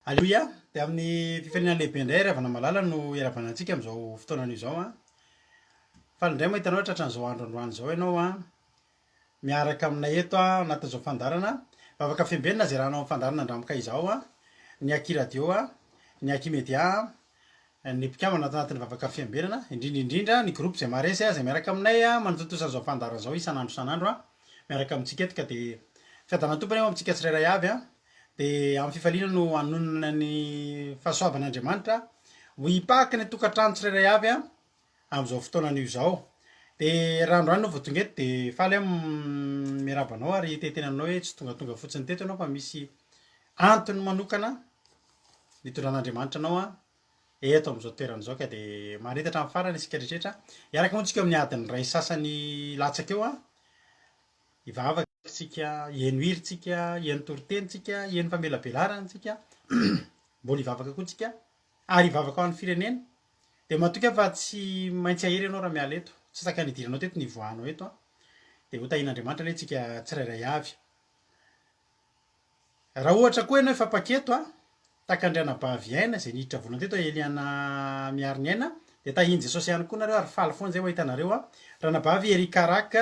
Aleloia! Dia amin'ny fifaliana lehibe indray ry havana malala no iarahabana antsika amin'izao fotoana anio izao an. Faly indray mahita anao tratran'izao andro androany izao ianao an. Miaraka aminay eto an, anatin'izao fandaharana Vavaka Fiambenana izay rahanao amin'ny fandaharana Andramoka izao an, ny Aky Radio an, ny Aky Media an, ny mpikambana ato anatin'ny Vavaka Fiambenana, indrindra indrindra ny groupe izay maharesy izay miaraka aminay manatontosa an'izao fandaharana izao isan'andro isan'andro an, miaraka amintsika eto ka dia fiadanan'ny Tompo anie ho amintsika tsirairay avy an. Dia amin'ny fifaliana no hanonona ny fahasoavan'Andriamanitra ho hipaky ny tokantrano tsirairay avy amin'izao fotoana anio izao. Dia raha androany ianao vao tonga eto dia faly aho miarahaba anao ary te hiteny aminao hoe tsy tongatonga fotsiny teto ianao fa misy antony manokana nitondran'Andriamanitra anao eto amin'izao toerana izao ka dia maharita hatramin'ny farany isika rehetra. Hiaraka moa tsika eo amin'ny adiny iray sasany latsaka eo. Hivavaka tsika, heno hira tsika, heno toriteny tsika, heno famelabelarana tsika, mbola hivavaka koa tsika ary hivavaka ho an'ny firenena. Dia matoky aho fa tsy maintsy hahery ianao raha miala eto. Tsy tahaka ny nidiranao teto ny hivoahanao eto an. Dia ho tahian'Andriamanitra anie tsika tsirairay avy. Raha ohatra koa ianao efa mpaketo a, tahaka an-dry anabavy Aina izay niditra voalohany teto, Eliana Mihariniaina, dia tahian'i Jesosy ihany koa nareo ary faly foana izay mahita anareo a. Ranabavy Ericka Rack,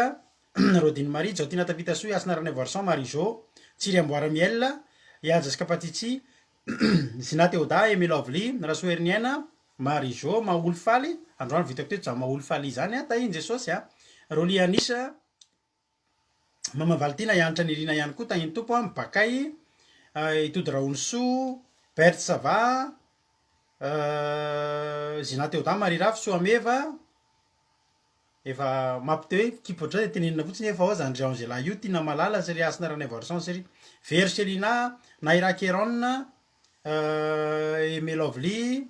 Rodine Marie, Jaotina Tafitasoa, Hasina Ranaivoarison, Marie Jo, Tsiry Amboara Miel, Ihaja Skapatitsi, Zina Theoda, Amy Lovely, Rasoa Heriniaina, Marie Jo, Maholy Faly, androany vao hitako teto izany Maholy Faly izany a, tahian'i Jesosy a. Rolly Anissa, Mama Valtina hianatra Nirina ihany koa tahin'ny Tompo a, Mibakay, Itody Rahonisoa, Berthe Sava, Zina Theoda, Marie Rafy, Soameva, efa mampite hoe kipy ohatr'izay dia tenenina fotsiny efa ao zany ry Angela io, Tiana Malala sy ry Hasina Ranaivoarison sy ry Vero Selina, Naira Keron, Aimé Lovely,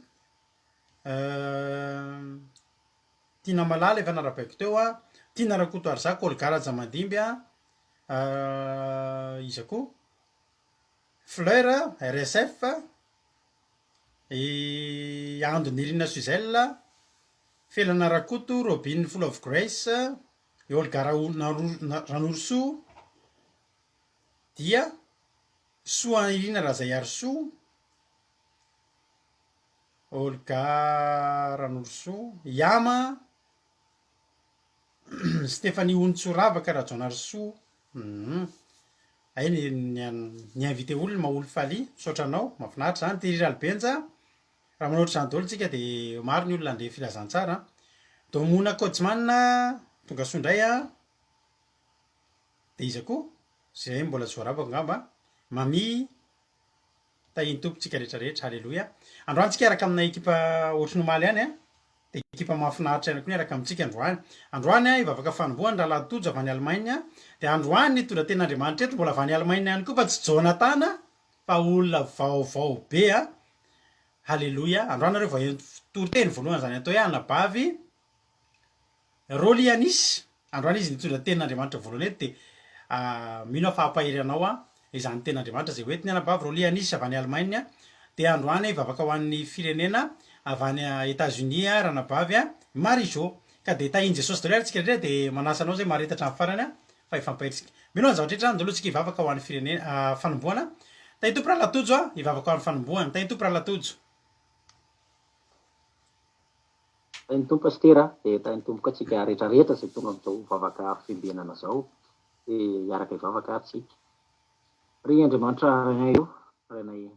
Tiana Malala efa narabaiko teo a, Tiana Rakotoarizaka, Olga Rajamandimby a, iza koa? Fleur, RSF, i Ando Nirina Suzelle, Felana Rakoto, Robin Full of Grace, i Olga Ranorosoa, dia Soa Irina Razaiarisoa, Olga Ranorosoa, Yama, Stéphanie Onitsoravaka Rajaonarisoa, hum, hay ny ny invité olona Maholy Faly, misaotra anao, mahafinaritra zany, Thierry Ralibenja, raha manao ohatr'izany daholo tsika de maro ny olona handre filazantsara an, Domona Kodzman, tonga soa indray an, de iza koa? Zay mbola tsy voarabako angamba, Mamie, Tahin'ny Tompo tsika rehetra rehetra. Haleloia. Androany tsika hiaraka amina ekipa ohatry ny omaly ihany an. Dia ekipa mahafinaritra ihany koa ny hiaraka amintsika androany. Androany an, hivavaka fanombohana Rahalahy Tojo avy any Allemagne. Dia androany nitondra tenin'Andriamanitra eto mbola avy any Allemagne ihany koa fa tsy Jonathan fa olona vaovao be an. Haleloia. Androany nareo vao heno toriteny voalohany izany atao hoe anabavy Rolly Anis, androany izy nitondra tenin'Andriamanitra voalohany eto dia mino aho fa hampahery anao aho izany tenin'Andriamanitra izay hoentiny anabavy Rolly Anis avy any Allemagne dia androany hivavaka ho an'ny firenena avy any Etats Unis ranabavy Marie Jo ka dia tahin'i Jesosy daholo ary tsika rehetra dia manasa anao izay mahareta hatramin'ny farany fa hifampahery tsika. Mino aho ny zavatra rehetra andao aloha tsika hivavaka ho an'ny firenena fanombohana. Tahin'ny Tompo Rahalahy Tojo a, hivavaka ho an'ny fanombohana. Tahin'ny Tompo Rahalahy Tojo. Tahin'ny Tompo Pasitera a, dia tahin'ny Tompo koa tsika rehetra rehetra izay tonga amin'izao vavaka fiambenana izao, dia hiaraka hivavaka ary tsika. Ry Andriamanitra Rainay ô, Rainay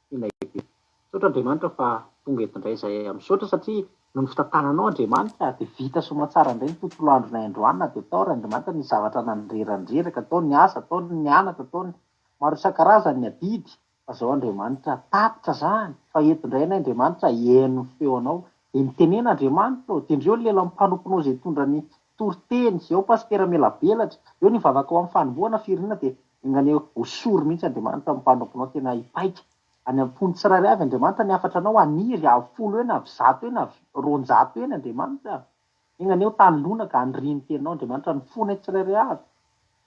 tianay be. Misaotra Andriamanitra fa tonga eto indray izahay. Misaotra satria noho ny fitantananao Andriamanitra dia vita soamantsara indray ny tontolo andronay androany na dia tao ary Andriamanitra nisy zavatra nandrerandreraka, tao ny asa, tao ny nianatra, tao ny maro isan-karazany ny adidy Fa zao Andriamanitra, tapitra zany, fa eto indray anay Andriamanitra hihaino ny feonao, dia mitenena Andriamanitra ô, tendreo ny lelan'ny mpanomponao izay hitondra ny toriteny, eo Pasitera Melabelatra, eo ny vavaka ho amin'ny fanombohana firenena dia enganie hosory mihitsy Andriamanitra ny mpanomponao tena hipaika any am-pon'ny tsirairay avy Andriamanitra ny hafatra anao haniry avy folo eny avy zato eny avy 200 eny Andriamanitra. Enga anie ho tany lonaka anirian'ny teninao Andriamanitra ny fonay tsirairay avy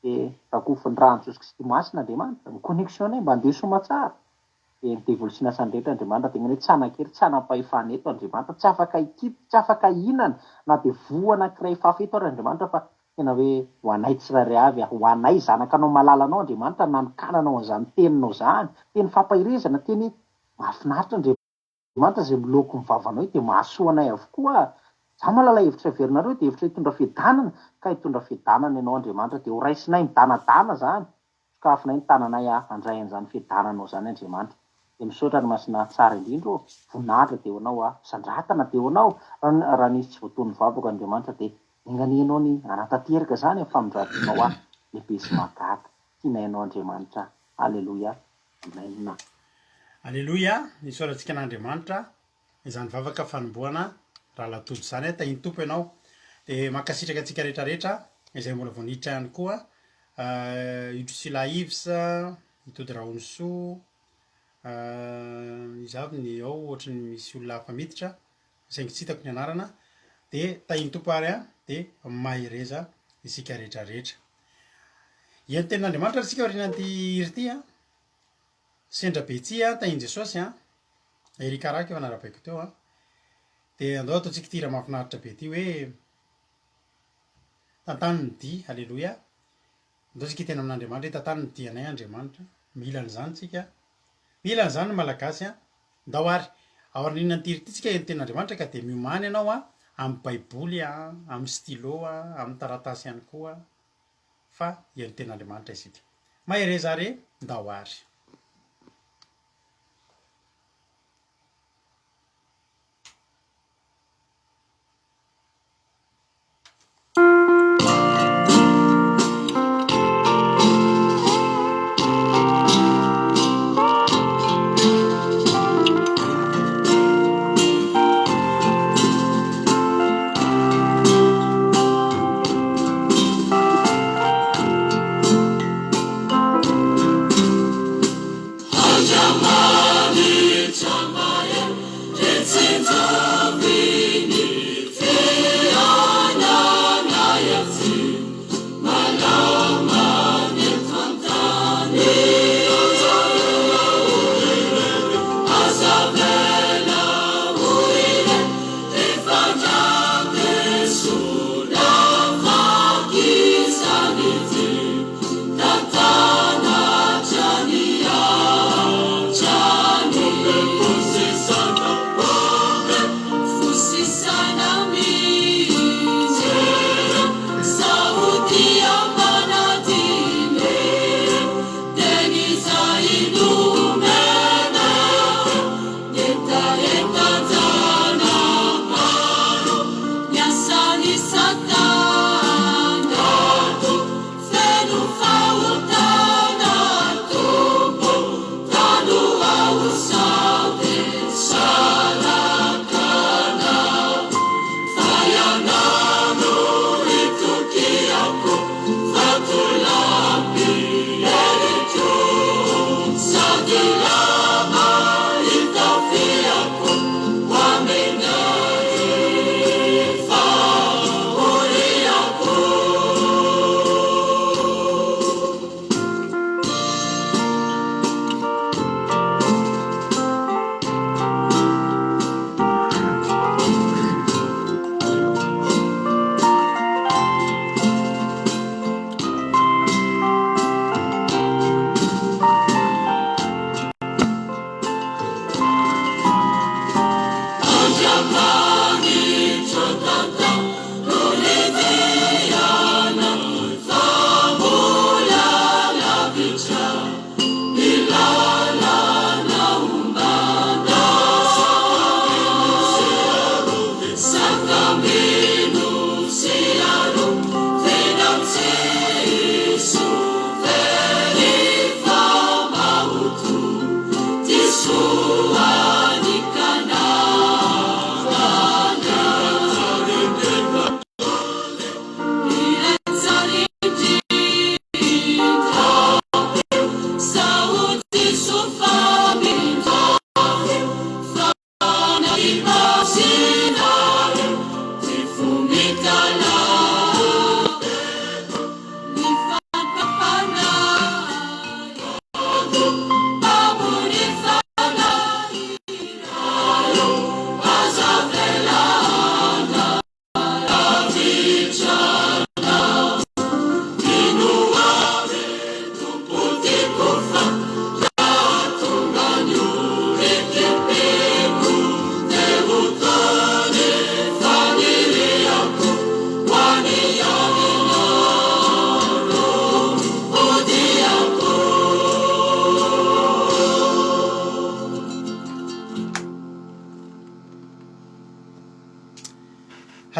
dia rakofin'ny ràn'i Jesosy Kristy Masina Andriamanitra ny connexion-nay mba handeha soamatsara dia ny devoly sy ny asany rehetra Andriamanitra dia enga anie tsy hanan-kery tsy hanam-pahefana eto Andriamanitra tsy afaka hikitika tsy afaka hihinana na dia voa anankiray fafy eto ary Andriamanitra fa tena hoe ho anay tsirairay avy ho anay zanakanao malalanao Andriamanitra nanokananao an'izany teninao izany teny fampaherezana teny. Mahafinaritra Andriamanitra izay miloako ny vavanao io dia mahasoa anay avokoa. Za mahalala hevitra heverinareo dia hevitra hitondra fiadanana ka hitondra fiadanana ianao Andriamanitra dia ho raisinay midanadana zany. Sokafinay ny tananay handray an'izany fiadananao izany Andriamanitra. Dia misaotra ry Masina tsara indrindra ô. Voninahitra dia ho anao a. Fisandratana dia ho anao. Raha nisy tsy voatonon'ny vavako Andriamanitra dia enganie ianao ny hanatanteraka izany amin'ny famindram-ponao ahy lehibe sy mahagaga. Tianay anao Andriamanitra. Aleloia. Amen. Aleloia, isaorantsika an'Andriamanitra izany vavaka fanombohana rahalahy Tojo izany, tahin'ny Tompo ianao. Dia mankasitraka antsika rehetra rehetra izay mbola vao niditra ihany koa, i Drusilla Yves, i Tody Rahonisoa, iza avy ny ao ohatry ny misy olona hafa miditra saingy tsy hitako ny anarana, dia tahin'ny Tompo ary an, dia mahereza isika rehetra rehetra. Hihaino tenin'Andriamanitra ary isika aorianan'ity hira ity an. Sendra be ity an, tahin'i Jesosy an. Eric Araka efa narabaiko teo an. Dia andao ataontsika ity hira mahafinaritra be ity hoe Tantano ny dia, Aleloia. Andao isika hiteny amin'Andriamanitra hoe tantano ny dianay Andriamanitra. Mila an'izany tsika. Mila an'izany ny Malagasy an. Ndao ary, aorianan'ity hira ity tsika hihaino tenin'Andriamanitra ka dia miomàna ianao an, amin'ny baiboly an, amin'ny stylo an, amin'ny taratasy ihany koa fa hihaino tenin'Andriamanitra isika. Mahereza ary e, ndao ary.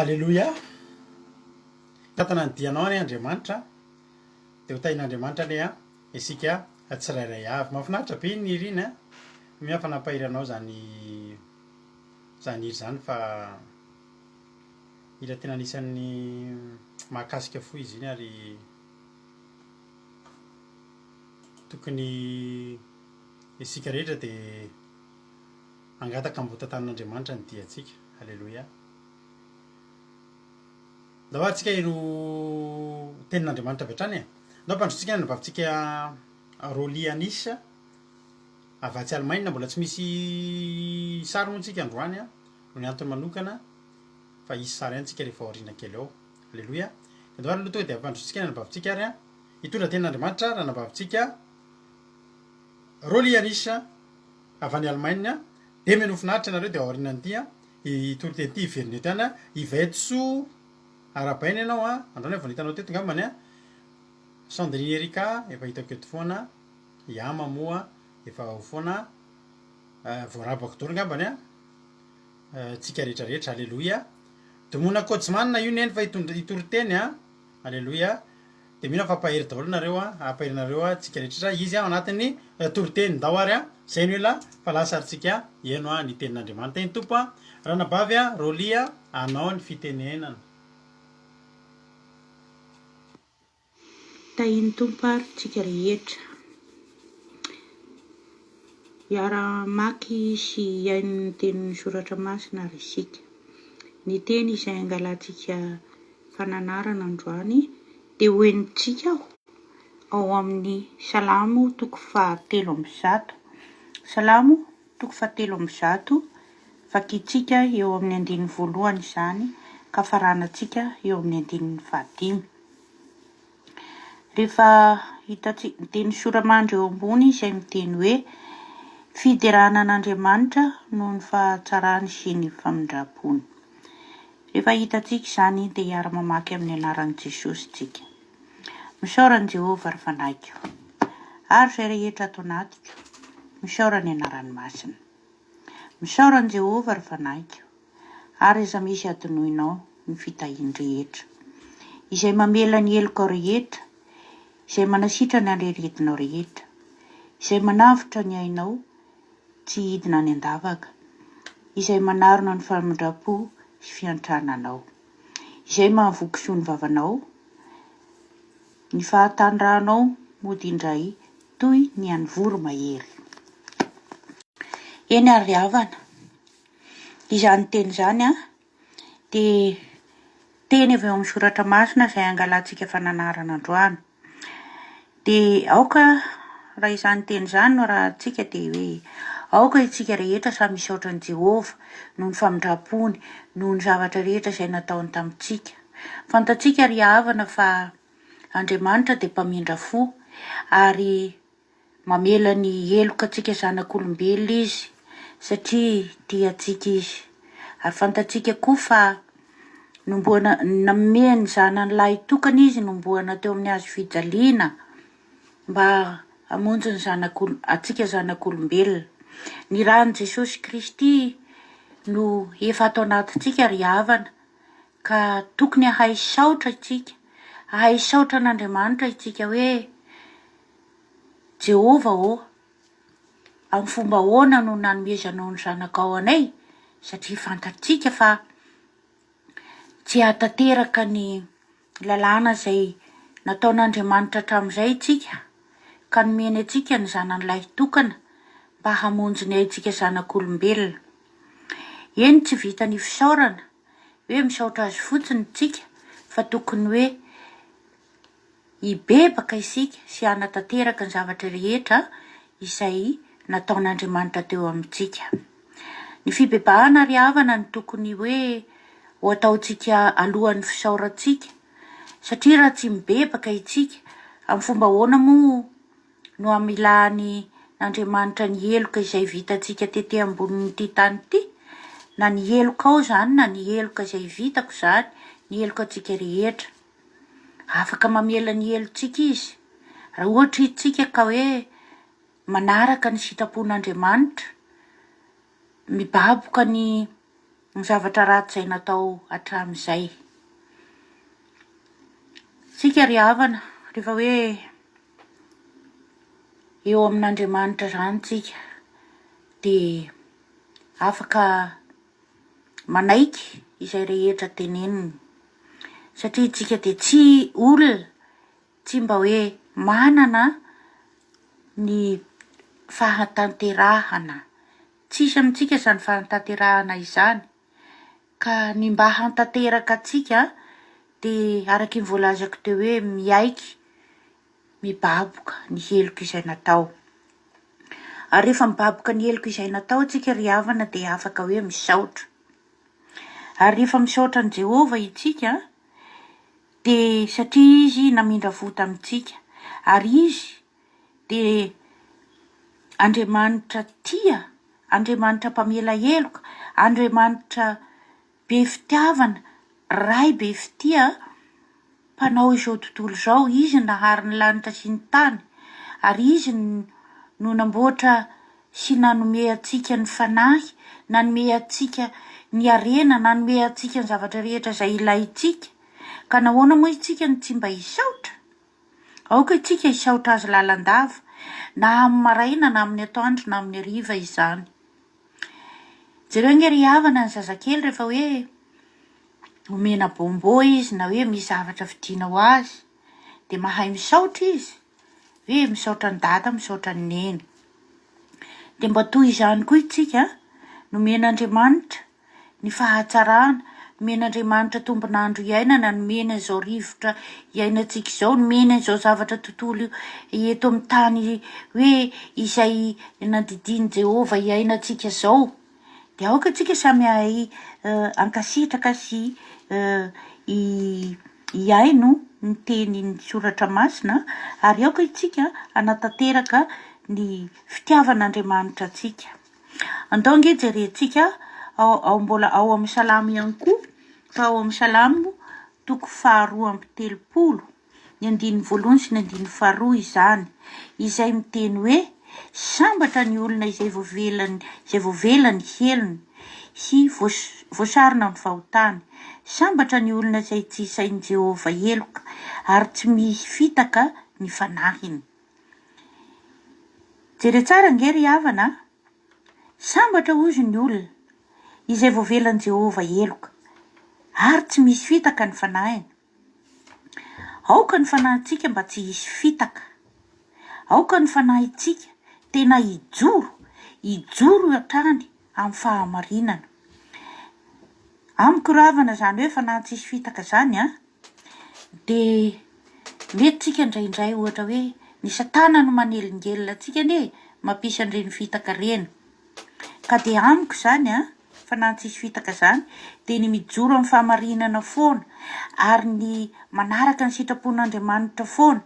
Aleloia! Hitantana ny dianao anie Andriamanitra, dia ho tahin'Andriamanitra anie isika tsirairay avy. Mahafinaritra be iny hira iny an! Mino aho fa nampahery anao izany izany hira izany fa hira tena anisan'ny mahakasika fo izy iny ary tokony isika rehetra dia hangataka ambotantanin'Andriamanitra ny diantsika. Aleloia. Ndao ary tsika hino tenin'Andriamanitra avy hatrany e. Ndao ampandrotsika ny anabavintsika Rolly Anis avy atsy Allemagne, mbola tsy misy sary moa tsika androany an, noho ny antony manokana fa hisy sary ihany tsika rehefa aoriana kely ao. Aleloia. Ndao ary aloha tonga dia ampandrotsika ny anabavintsika ary an, hitondra tenin'Andriamanitra ranabavintsika Rolly Anis avy any Allemagne, dia mino finaritra ianareo dia aorianan'ity an, hitory teny ity hiverina eto ihany an, Yvette Soa, arahabaina ianao an, androany aho vao nahita anao teto angambany an, Sandrine Erika efa hitako eto foana, Yama moa efa ao foana, voarabako daholo angambany an, tsika rehetra rehetra, aleloia, Domona Kotzman io neny fa hitondra hitory teny an, aleloia. Dia mino aho fa hampahery daholo nareo an, hampahery anareo an, tsika rehetra izy ao anatin'ny toriteny, ndao ary an, zay no ela fa lasa ary tsika hihaino an ny tenin'Andriamanitra, eny Tompo an, ranabavy an, Rolly an, anao ny fitenenana. Tahin'ny Tompo ary tsika rehetra. Hiara-hamaky sy hihaino ny tenin'ny Soratra Masina ary isika. Ny teny izay angalantsika fananarana androany dia ho henontsika ao amin'ny Salamo toko fahatelo amby zato. Salamo toko fahatelo amby zato, vakintsika eo amin'ny andininy voalohany izany ka faranantsika eo amin'ny andininy fahadimy. Rehefa hitantsika ny teny sora-mandry eo ambony izay miteny hoe fiderana an'Andriamanitra noho ny fahatsarany sy ny famindram-pony. Rehefa hitantsika izany dia hiara-mamaky amin'ny anaran'i Jesosy isika. Misaora an'i Jehovah ry fanahiko, ary izay rehetra ato anatiko, misaora ny anarany masina. Misaora an'i Jehovah ry fanahiko, ary aza misy hadinoinao ny fitahiany rehetra. Izay mamela ny helokao rehetra, izay manasitrana ny aretinao rehetra, izay manavotra ny ainao tsy hidina any an-davaka, izay manarona ny famindram-po sy fiantrana anao, izay mahavoky soa ny vavanao, ny fahatanirahanao mody indray toy ny an'ny voromahery. Eny ary ry havana, izany teny izany an, dia teny avy ao amin'ny soratra masina izay angalantsika fananarana androany. Dia aoka raha izany teny izany no arahantsika dia hoe aoka isika rehetra samy hisaotra an'i Jehovah noho ny famindram-pony, noho ny zavatra rehetra izay nataony tamintsika. Fantatsika ry havana fa Andriamanitra dia mpamindra fo ary Mamela ny heloka antsika zanak'olombelona Izy satria tia antsika Izy. Ary fantatsika koa fa nomboana, nanome ny Zanany lahitokana Izy nomboana teo amin'ny hazo fijaliana mba hamonjy ny zanak'olo, antsika zanak'olombelona. Ny ran'i Jesosy Kristy no efa ato anatintsika ry havana ka tokony hahay hisaotra isika, hahay hisaotra an'Andriamanitra isika hoe, Jehovah ô, amin'ny fomba ahoana no nanomezanao ny Zanakao anay? Satria fantatsika fa tsy hahatanteraka ny lalàna izay nataon'Andriamanitra hatramin'izay isika, ka nomeny antsika ny Zanany lahitokana mba hamonjy ny aintsika zanak'olombelona. Eny, tsy vitan'ny fisaorana hoe misaotra azy fotsiny isika, fa tokony hoe Hibebaka isika sy hanatanteraka ny zavatra rehetra izay nataon'Andriamanitra teo amintsika. Ny fibebahana ry havana no tokony hoe ho ataontsika alohan'ny fisaorantsika, satria raha tsy mibebaka isika, amin'ny fomba ahoana moa no hamelany Andriamanitra ny heloka izay vitantsika tety ambonin'ity tany ity? Na ny helokao izany na ny heloka izay vitako izany, ny heloka antsika rehetra. Afaka mamela ny helotsika Izy, raha ohatra isika ka hoe manaraka ny sitrapon'Andriamanitra, mibaboka ny ny zavatra ratsy izay natao hatramin'izay. Isika ry havana, rehefa hoe eo amin'Andriamanitra izany tsika dia afaka manaiky izay rehetra teneniny satria isika dia tsy olona tsy mba hoe manana ny fahatanterahana. Tsisy amintsika izany fahatanterahana izany ka ny mba hantanteraka antsika dia araka iny voalazako teo hoe miaiky, mibaboka ny heloka izay natao. Ary rehefa mibaboka ny heloka izay natao isika ry havana dia afaka hoe misaotra. Ary rehefa misaotra an'i Jehovah isika dia satria Izy namindra fo tamintsika ary Izy dia Andriamanitra tia, Andriamanitra mpamela heloka, Andriamanitra be fitiavana, Ray be fitia, Mpanao izao tontolo izao, Izy no nahary ny lanitra sy ny tany, ary Izy no namboatra sy nanome antsika ny Fanahy, nanome antsika ny harena, nanome antsika ny zavatra rehetra izay ilaintsika. Ka nahoana moa isika no tsy mba hisaotra? Aoka isika hisaotra Azy lalandava, na amin'ny maraina, na amin'ny atoandro, na amin'ny hariva izany. Jereo ange ry havana ny zazakely rehefa hoe omena bonbon izy na hoe misy zavatra vidiana ho azy dia mahay misaotra izy, hoe misaotra an'i dada, misaotra an'i neny. Dia mba toy izany koa isika, nomen'Andriamanitra ny fahatsarana, nomen'Andriamanitra tombon'andro iainana, nomeny an'izao rivotra iainantsika izao, nomeny an'izao zavatra tontolo eto amin'ny tany hoe izay nandidian'i Jehovah iainantsika izao. Dia aoka isika samy hahay hankasitraka sy hihaino ny tenin'ny soratra masina ary aoka isika hanatanteraka ny fitiavan'Andriamanitra antsika. Andao ange jerentsika ao ao mbola ao amin'ny Salamo ihany koa fa ao amin'ny Salamo toko faharoa amby 30, ny andininy voalohany sy ny andininy faharoa izany, izay miteny hoe, Sambatra ny olona izay voavelany izay voavela ny helony sy voasarona ny fahotany. Sambatra ny olona izay tsy isain'i Jehovah heloka ary tsy misy fitaka ny fanahiny. Jereo tsara ange ry havana a! Sambatra hozy ny olona izay voavelan'i Jehovah heloka, ary tsy misy fitaka ny fanahiny. Aoka ny fanahintsika mba tsy hisy fitaka. Aoka ny fanahintsika tena hijoro, hijoro hatrany amin'ny fahamarinana. Amiko ry havana izany hoe fanahy tsisy fitaka izany an! Dia mety tsika indraindray ohatra hoe ny satana no manelingelina antsika anie e, mampisy an'ireny fitaka ireny. Ka dia amiko izany an, fanahy tsisy fitaka izany dia ny mijoro amin'ny fahamarinana foana ary ny manaraka ny sitrapon'Andriamanitra foana,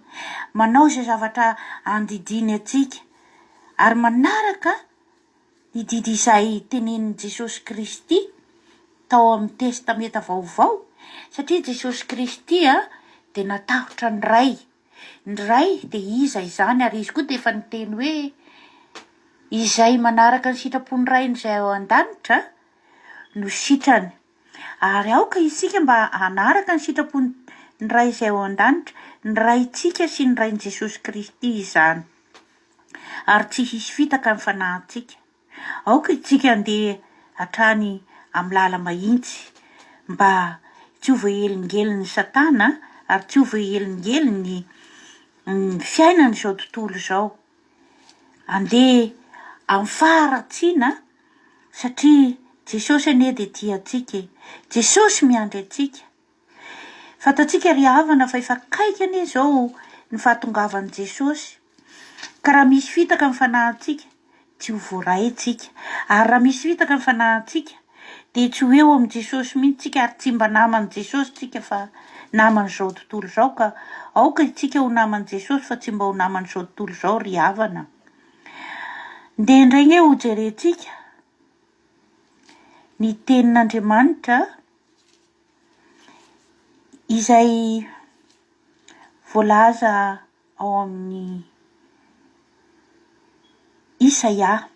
manao izay zavatra andidiany antsika ary manaraka Ny didy izay tenenin'i Jesosy Kristy tao amin'ny Testamenta Vaovao, satria Jesosy Kristy dia natahotra ny Ray. Ny Ray dia iza izany? Ary Izy koa dia efa niteny hoe, Izay manaraka ny sitrapon'ny Rainy izay ao an-danitra no sitrany. Ary aoka isika mba hanaraka ny sitrapon'ny Ray izay ao an-danitra, ny Raintsika sy ny Rain'i Jesosy Kristy izany. Ary tsy hisy fitaka ny fanahintsika. Aoka isika handeha hatrany amin'ny lala-mahitsy mba tsy ho voahelingelin'i Satana ary tsy ho voahelingelin'ny fiainan'izao tontolo izao. Andeha amin'ny faharatsiana satria Jesosy anie dia tia antsika e! Jesosy miandry antsika. Fantatsika ry havana fa efa akaiky anie izao ny fahatongavan'i Jesosy. Ka raha misy fitaka ny fanahintsika, tsy ho voaray tsika. Ary raha misy fitaka ny fanahintsika, dia tsy ho eo amin'i Jesosy mihitsy tsika ary tsy mba naman'i Jesosy tsika fa naman'izao tontolo izao. Ka aoka isika ho naman'i Jesosy fa tsy mba ho naman'izao tontolo izao ry havana. Ndeha indray nge ho jerentsika ny tenin'Andriamanitra izay voalaza ao amin'ny Isaia.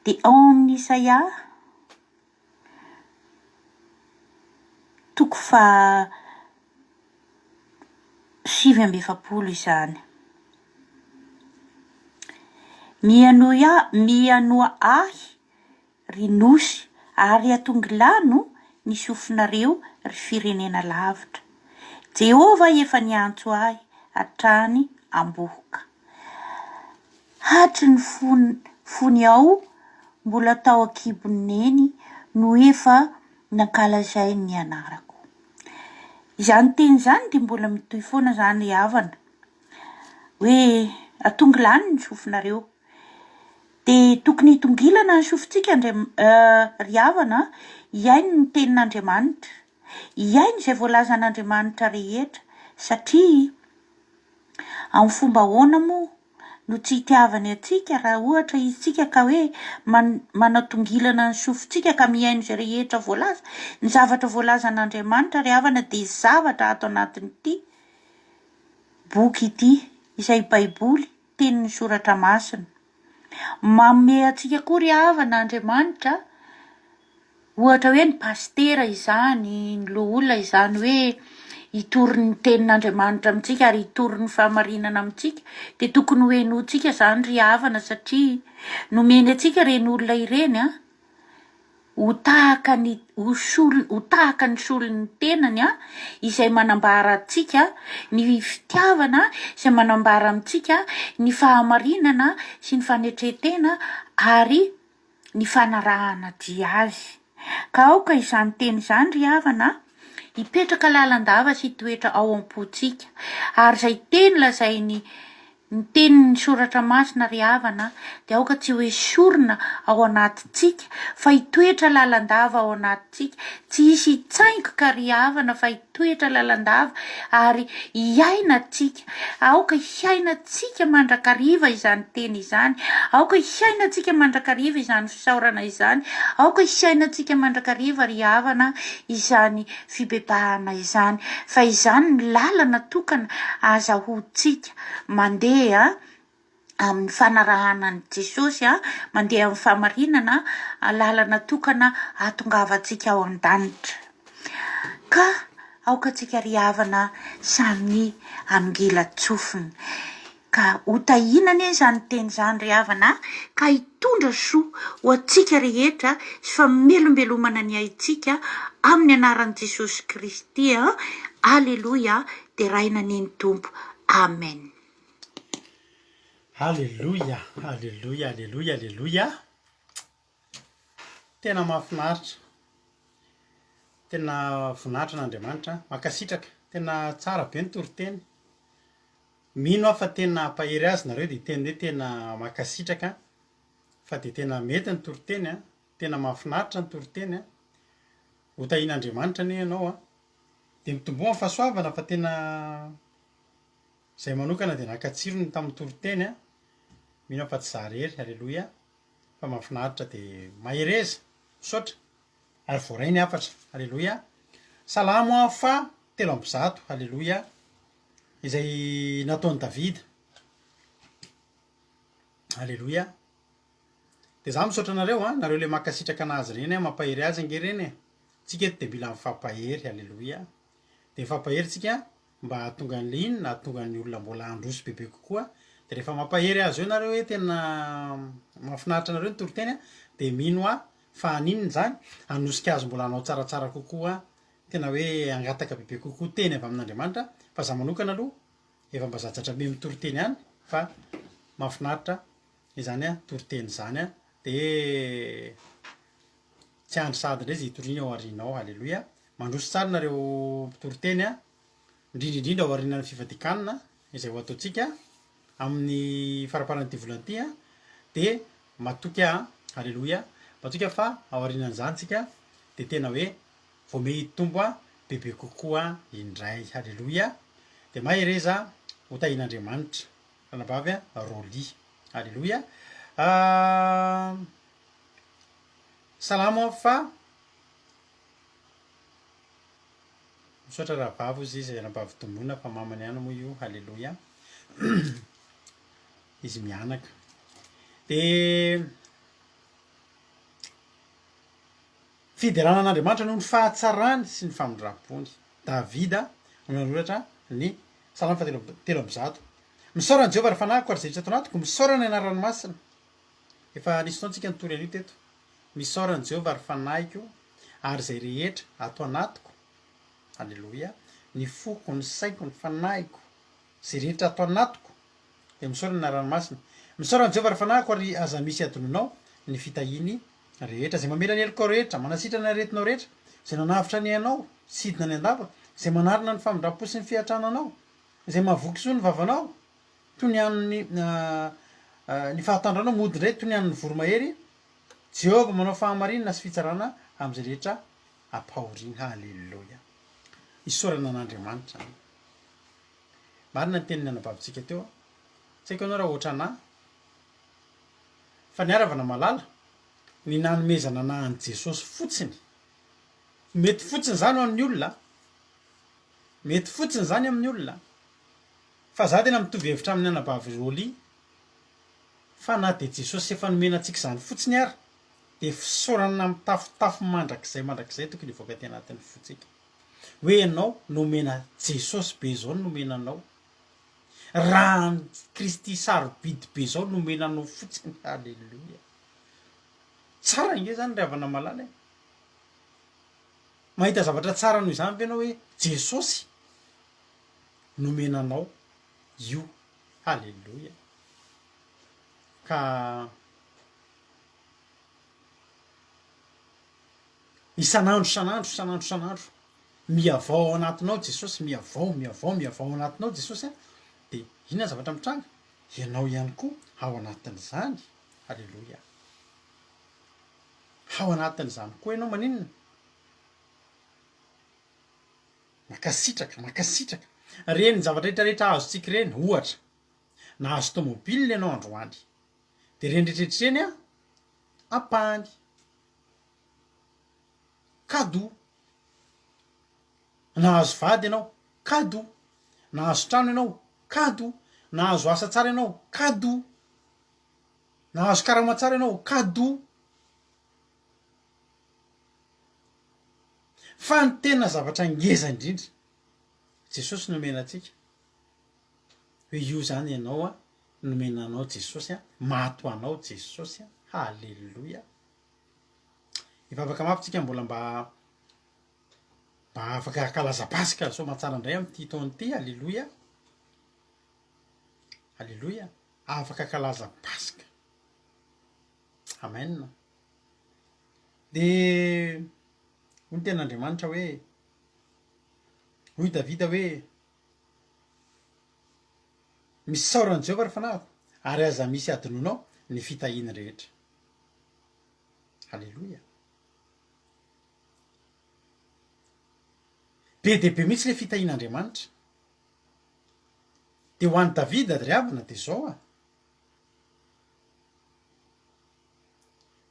Dia ao amin'ny Isaia. Toko faha 49 izany. Mihainoa mihainoa ahy ry nosy ary atongilano ny sofinareo ry firenena lavitra. Jehovah efa niantso ahy hatrany am-bohoka. Hatry ny fony fony aho mbola tao an-kibon'i Neny no efa nankalazainy ny anarako. Izany teny izany dia mbola mitohy foana izany ry havana, hoe atongilano ny sofinareo. Dia tokony hitongilana ny sofintsika Andriam- ry havana hihaino ny tenin'Andriamanitra, hihaino izay voalazan'Andriamanitra rehetra satria Amin'ny fomba ahoana moa no tsy hitiavany antsika raha ohatra isika ka hoe manao tongilana ny sofintsika ka mihaino izay rehetra voalaza? Ny zavatra voalazan'Andriamanitra ry havana dia zavatra ato anatin'ity boky ity, izay Baiboly, tenin'ny Soratra Masina. Manome antsika koa ry havana Andriamanitra Ohatra hoe ny pasitera izany, ny loholona izany hoe hitory ny tenin'Andriamanitra amintsika ary hitory ny fahamarinana amintsika dia tokony ho henointsika izany ry havana satria nomeny antsika ireny olona ireny an, ho tahaka ny ho sol- ho tahaka ny solon'ny tenany an, izay manambara antsika ny fitiavana, izay manambara amintsika ny fahamarinana sy ny fanetren-tena ary ny fanarahana dia azy. Ka aoka izany teny izany ry havana a, hipetraka lalandava sy hitoetra ao am-pontsika. Ary izay teny lazainy, ny tenin'ny soratra masina ry havana a, dia aoka tsy ho esorina ao anatintsika, fa hitoetra lalandava ao anatintsika. Tsy hisy hitsaingoka ry havana fa hitoetra lalandava ary hiaina tsika. Aoka hiainantsika mandrakariva izany teny izany. Aoka hiainantsika mandrakariva izany fisaorana izany. Aoka hiainantsika mandrakariva ry havana izany fibebahana izany. Fa izany ny lalana tokana azahoantsika mandeha amin'ny fanarahana an'i Jesosy, mandeha amin'ny fahamarinana, lalana tokana hahatongavantsika ao an-danitra. Ka aoka antsika ry havana samy hanongilan-tsofina. Ka ho tahiana anie izany teny izany ry havana ka hitondra soa ho antsika rehetra sy famelombelomana ny aintsika amin'ny anaran'i Jesosy Kristy. Aleloia, deraina anie ny Tompo. Amen. Aleloia, aleloia, aleloia, aleloia. Tena mahafinaritra. Tena voninahitra an'Andriamanitra. Mankasitraka. Tena tsara be ny toriteny. Mino aho fa tena hampahery azy nareo dia hiteny hoe tena mankasitraka fa dia tena mety ny toriteny a. Tena mahafinaritra ny toriteny a. Ho tahian'Andriamanitra anie ianao a. Dia mitomboa ny fahasoavana fa tena Izay manokana dia naka tsirony tamin'ny toriteny a, mino aho fa tsy za rery, aleloia, fa mahafinaritra dia mahereza, misaotra, ary voaray ny hafatra, aleloia, salamo aho faha 103, aleloia, izay nataon'i Davida, aleloia, dia za misaotra anareo a, nareo le mankasitraka anazy ireny a, mampahery azy ange ireny e, tsika eto dia mila mifampahery, aleloia, dia mifampahery tsika mba hahatonga an'ilay inona, hahatonga ny olona mbola handroso bebe kokoa, dia rehefa mampahery azy eo nareo hoe tena mahafinaritra anareo ny toriteny an, dia mino aho fa haninona izany, hanosika azy mbola hanao tsaratsara kokoa, tena hoe hangataka bebe kokoa teny avy amin'Andriamanitra, fa za manokana aloha efa mba zajatra be mitory teny ihany fa mahafinaritra izany toriteny izany an, dia tsy andry sahady indray izay hitoriana ao aoriana ao, aleloia, mandroso tsara nareo mpitory teny an. Indrindra indrindra ao aorianan'ny fifadian-kanina izay ho ataontsika amin'ny faramparan'ity volana ity dia matoky aho, aleloia, matoky aho fa ao aorianan'izany tsika dia tena hoe vao mey hitombo bebe kokoa indray, aleloia, dia mahereza ho tahian'Andriamanitra, ranabavy Rolly, aleloia. Salamo aho fa. Misaotra rahavavy ozy izy rahavavy Tomona fa mamany ihany moa io haleloia izy mianaka de. Fiderana an'Andriamanitra noho ny fahatsarany sy ny famindram-pony. Davida no nanoratra ny Salamo fahatelo 133. Misaora an'i Jehovah ry fanahiko ary izay rehetra ato anatiko, misaora ny anarany masina. Efa nisy fotoana tsika nitory an'io teto. Misaora an'i Jehovah ry fanahiko ary izay rehetra ato anatiko. Aleloia. Ny foko, ny saiko, ny fanahiko, izay rehetra ato anatiko. Dia misaora ny anarany masina. Misaora an'i Jehovah ry fanahiko ary aza misy adinonao ny fitahiany rehetra, izay mamela ny helokao rehetra, manasitrana ny aretinao rehetra, izay nanavotra ny ainao tsy hidina any an-dava, izay manarina ny famindram-po sy ny fiantrana anao, izay mahavoky soa ny vavanao, toy ny an'ny ny fahatandranao mody indray toy ny an'ny voromahery, Jehovah manao fahamarinana sy fitsarana amin'izay rehetra ampahoriana. Haleloia! Isaorana an'Andriamanitra. Marina ny tenin'ny anabavintsika teo. Tsy haiko ianao raha ohatranà. Fa ny aravana malala, ny nanomezana anà an'i Jesosy fotsiny. Mety fotsiny izany ho an'ny olona. Mety fotsiny izany amin'ny olona. Fa za tena mitovy hevitra amin'ny anabavy Rolly fa na dia Jesosy efa nomena antsika izany fotsiny ary dia fisaorana mitafotafo mandrakizay mandrakizay tokony hivoaka aty anatin'ny fontsika. Hoe ianao nomena Jesosy be izao no nomena anao. Raha an'i Kristy sarobidy be izao nomena anao fotsiny. Haleloia. Tsara ange izany ry havana malala e. Mahita zavatra tsara noho izany ve ianao hoe Jesosy nomena anao io. Haleloia. Ka isan'andro isan'andro isan'andro isan'andro mihavao ao anatinao Jesosy, mihavao, mihavao, mihavao ao anatinao Jesosy an, dia inona ny zavatra mitranga? Ianao ihany koa ao anatin'izany. Haleloia. Ao anatin'izany koa ianao maninona? Mankasitraka, mankasitraka. Ireny zavatra rehetra rehetra azontsika ireny, ohatra, nahazo tomobile ianao androany, dia ireny rehetra rehetra ireny an, ampahany. Cadeau. Nahazo vady ianao, cadeau. Nahazo trano ianao, cadeau. Nahazo asa tsara ianao, cadeau. Nahazo karama tsara ianao, cadeau. Fa ny tena zavatra ngeza indrindra, Jesosy nomena antsika, hoe io zany ianao an, nomena anao Jesosy an, maty ho anao Jesosy an, haleloia. Hivavaka mafy tsika mbola mba mba afaka hankalaza Paska soamantsara indray amin'ity taona ity, haleloia, haleloia, afaka hankalaza Paska, amen. Dia hoy ny tenin'Andriamanitra hoe, hoy Davida hoe, Misaora an'i Jehovah ry fanahiko, ary aza misy hadinoinao ny fitahiany rehetra. Aleloia. Be dia be mihitsy ilay fitahian'Andriamanitra. Dia ho an'i Davida ry havana dia izao a.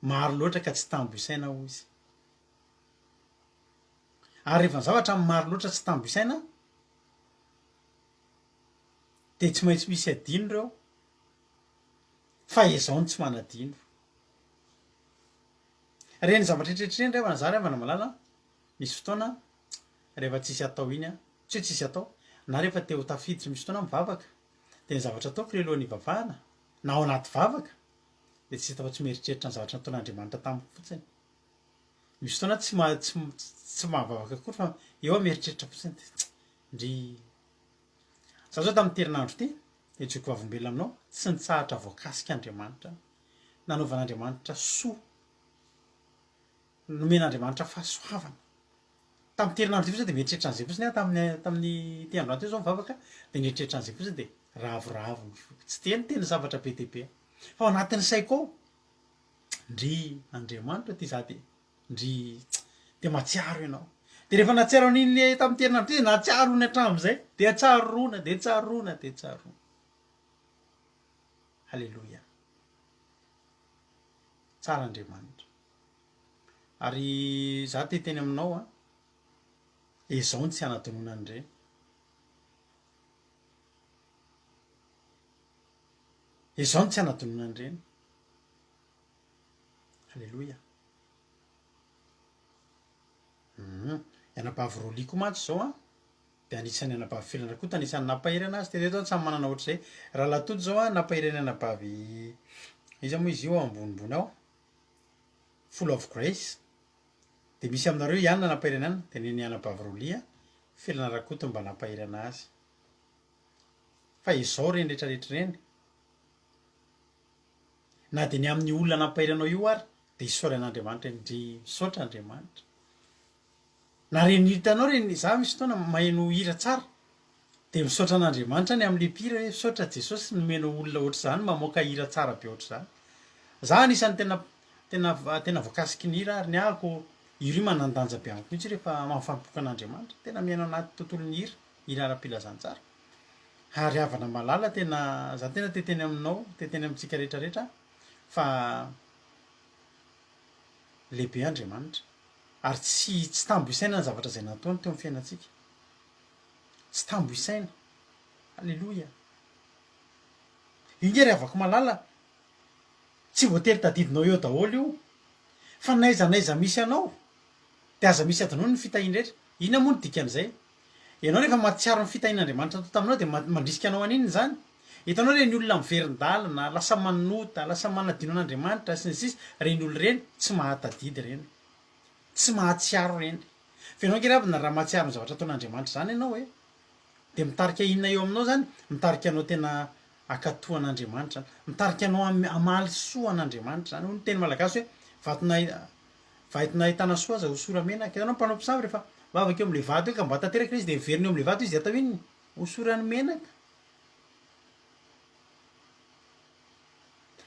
Maro loatra ka tsy tambo isaina hoy izy. Ary rehefa ny zavatra maro loatra tsy tambo isaina dia tsy maintsy misy adino ireo fa ezao no tsy manadino. Ireny zavatra rehetra ireny ry havana, za ry havana malala an, misy fotoana rehefa tsisy atao iny an, tsy hoe tsisy atao, na rehefa te ho tafiditra misy fotoana aho mivavaka, dia ny zavatra ataoko le alohan'ny hivavahana, na ao anaty vavaka, dia tsy hita fa tsy mieritreritra ny zavatra nataon'Andriamanitra tamiko fotsiny. Misy fotoana aho tsy maha tsy tsy mahavavaka akory fa eo aho mieritreritra fotsiny dia ndry. Za zao tamin'ity herinandro ity, dia joko vavolombelona aminao, tsy nitsahatra voakasika Andriamanitra, nanaovan'Andriamanitra soa, nomen'Andriamanitra fahasoavana. Tamin'ity herinandro ity fotsiny dia mieritreritra an'izay fotsiny aho tamin'ny tamin'ity androany ity zao mivavaka dia nieritreritra an'izay fotsiny dia ravoravo ny foko. Tsy dia niteny zavatra be dia be aho. Fa ao anatin'ny saiko ao, ndry Andriamanitra ity za dia ndry dia mahatsiaro ianao. Dia rehefa nahatsiaro an'iny le tamin'ity herinandro ity dia nahatsiaro ny hatramin'izay. Dia tsaroana, dia tsaroana, dia tsaroana. Haleloia. Tsara Andriamanitra. Ary za te hiteny aminao an, ezao ny tsy hanadinoana an'ireny. Ezao ny tsy hanadinoana an'ireny. Aleloia. Hum. I anabavy Rolly koa mantsy izao an, dia anisan'ny anabavy Felana Rakoto anisan'ny nampahery anazy teto eto an, samy manana ohatr'izay. Rahalahy Tojo izao an, nampahery an'i anabavy iza moa izy io ao ambonimbony ao? Full of Grace. Dia misy aminareo i Anna nampahery an'i Anna, dia nen'i anabavy Rolly an, Felana Rakoto mba nampahery anazy. Fa izao ireny rehetrarehetra ireny, na dia ny amin'ny olona nampahery anao io ary dia isaory an'Andriamanitra eny, ndry misaotra Andriamanitra. Na reny hitanao reny, za misy fotoana maheno hira tsara, dia misaotra an'Andriamanitra ny amin'ilay mpihira hoe misaotra Jesosy nomenao olona ohatr'izany mamoaka hira tsara be ohatr'izany. Za anisan'ny tena tena tena voakasiky ny hira ary ny ahako hira io manan-danja be amiko mihitsy rehefa mampifampioka an'Andriamanitra, tena miaina ao anaty tontolon'ny hira, hira ara-pilazantsara. Ary havana malala tena za tena te hiteny aminao, te hiteny amintsika rehetra rehetra fa lehibe Andriamanitra ary tsy tsy tambo isaina ny zavatra izay nataony teo amin'ny fiainantsika. Tsy tambo isaina. Aleloia. Io nge ry havako malala tsy voatery tadidinao eo daholo io fa n'aiza n'aiza misy anao dia aza misy adinoina ny fitahiana rehetra. Inona moa no dikan'izay? Ianao rehefa mahatsiaro ny fitahian'Andriamanitra natao taminao dia mandrisika anao haninona izany? Hitanao ireny olona miverin-dalana, lasa manota, lasa manadino an'Andriamanitra, sy ny sisa, ireny olona ireny tsy mahatadidy ireny. Tsy mahatsiaro ireny. Fa ianao ange ravina raha mahatsiaro ny zavatra ataon'Andriamanitra izany ianao e, dia mitarika inona eo aminao izany? Mitarika anao tena hankatò an'Andriamanitra izany. Mitarika anao hamaly soa an'Andriamanitra izany. Hoy ny teny malagasy hoe vato Vato nahitana soa aza hosora menaka. Hitanao mpanao mpisava rehefa mivavaka eo amle vato eo ka mba tanteraka ilay izy dia miverina eo amle vato izy dia atao inona? Hosorany menaka.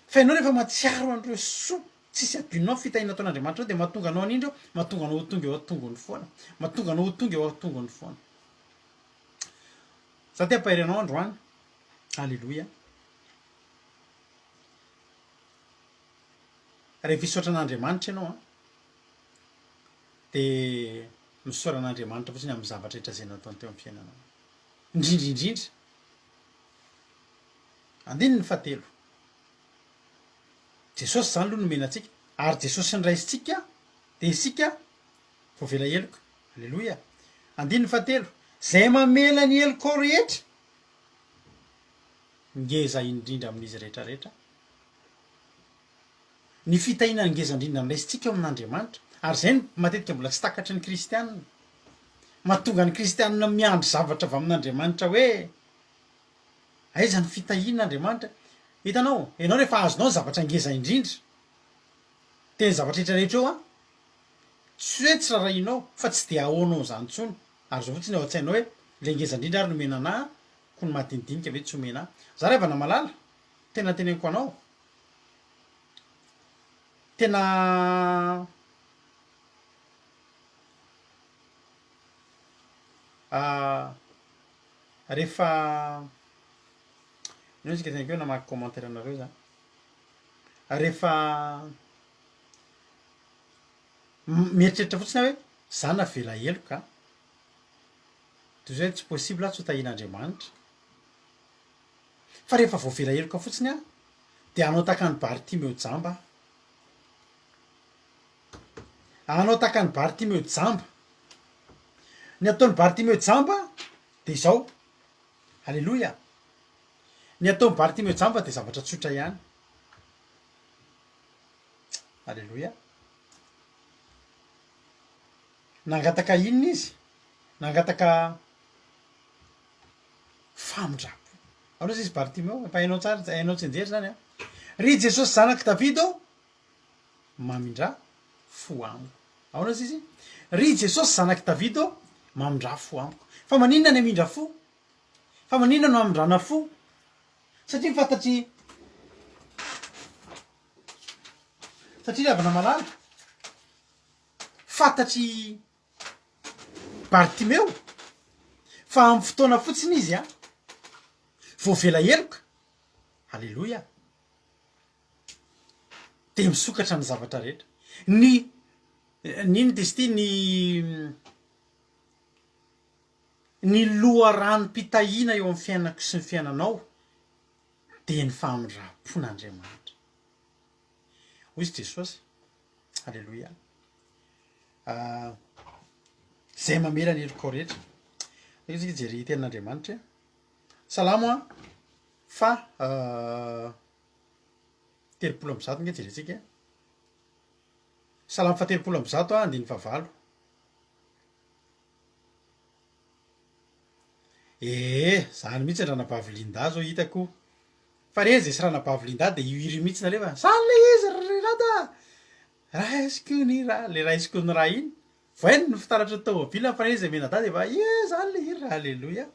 Fa ianao rehefa mahatsiaro an'ireo soa tsisy adinonao ny fitahiana ataon'Andriamanitra anao dia mahatonga anao an'indreo, mahatonga anao ho tonga eo an-tongony foana. Mahatonga anao ho tonga eo an-tongony foana. Za te hampahery anao androany. Aleloia. Rehefa hisaotra an'Andriamanitra ianao an, dia misaora an'Andriamanitra fotsiny amin'ny zavatra rehetra izay nataony teo amin'ny fiainanao. Indrindra indrindra, andininy fahatelo, Jesosy izany aloha nomena antsika, ary Jesosy noraisintsika dia isika voavela heloka. Aleloia. Andininy fahatelo, izay mamela ny helokao rehetra, ngeza indrindra amin'izy rehetra rehetra, Ny fitahiana ngeza indrindra noraisintsika eo amin'Andriamanitra, ary izay no matetika mbola tsy takatry ny kristiana, mahatonga ny kristiana miandry zavatra avy amin'Andriamanitra hoe, aiza ny fitahiana Andriamanitra? Hitanao, ianao rehefa azonao ny zavatra ngeza indrindra, dia ny zavatra rehetra rehetra eo an, tsy hoe tsy rarahianao fa tsy dia ahoanao izany intsony, ary izao fotsiny ao an-tsainao hoe, ilay ngeza indrindra ary nomena anah, koa ny madinidinika ve tsy omena ahy? Za ry havana malala, tena teneniko anao, Tena rehefa ino isika teny keo namaky commentaire anareo za, rehefa mieritreritra fotsiny aho hoe za navela heloka toy izay hoe tsy possible aho tsy ho tahian'Andriamanitra. Fa rehefa voavela heloka fotsiny aho dia hanao tahaka an'i Bartimeo jamba aho. Hanao tahaka an'i Bartimeo jamba. Ny ataon'i Bartimeo jamba dia izao. Aleloia. Ny ataon'i Bartimeo jamba dia zavatra tsotra ihany. Aleloia. Nangataka inona izy? Nangataka Famindram-po. Ahoana izy Bartimeo? Efa hainao tsara, hainao tsianjery izany an. Ry Jesosy zanak'i Davida ô, mamindrà fo amiko. Ahoana izy? Ry Jesosy zanak'i Davida ô, mamindrà fo amiko. Fa maninona ny hamindra fo? Fa maninona no hamindrana fo? Satria fantatry satria ry havana malala, fantatry Bartimeo, fa amin'ny fotoana fotsiny izy an, voavela heloka, aleloia, dia misokatra ny zavatra rehetra. Ny, ny inona izy ity, ny, ny loharanom-pitahiana eo amin'ny fiainako sy ny fiainanao dia ny famindram-pon'Andriamanitra. Hoy izy Jesosy, aleloia. Izay mamela ny helokao rehetra. Aleo isika hijery tenin'Andriamanitra e. Salamo a, fa 130 nge jerentsika e. Salamo faha 130 a, andininy fahavalo. Ee, zany mihitsy Ranabavy Linda zao hitako. Fa re zay sy Ranabavy Linda de io hira io mihitsy nalefa. Zany le izy ry Rada a! Raisiko ny ra, le raisiko ny ra iny. Vohaino ny fitaratry ny tômôbila fa re zay mianadahy de efa ie zany le hira, aleloia.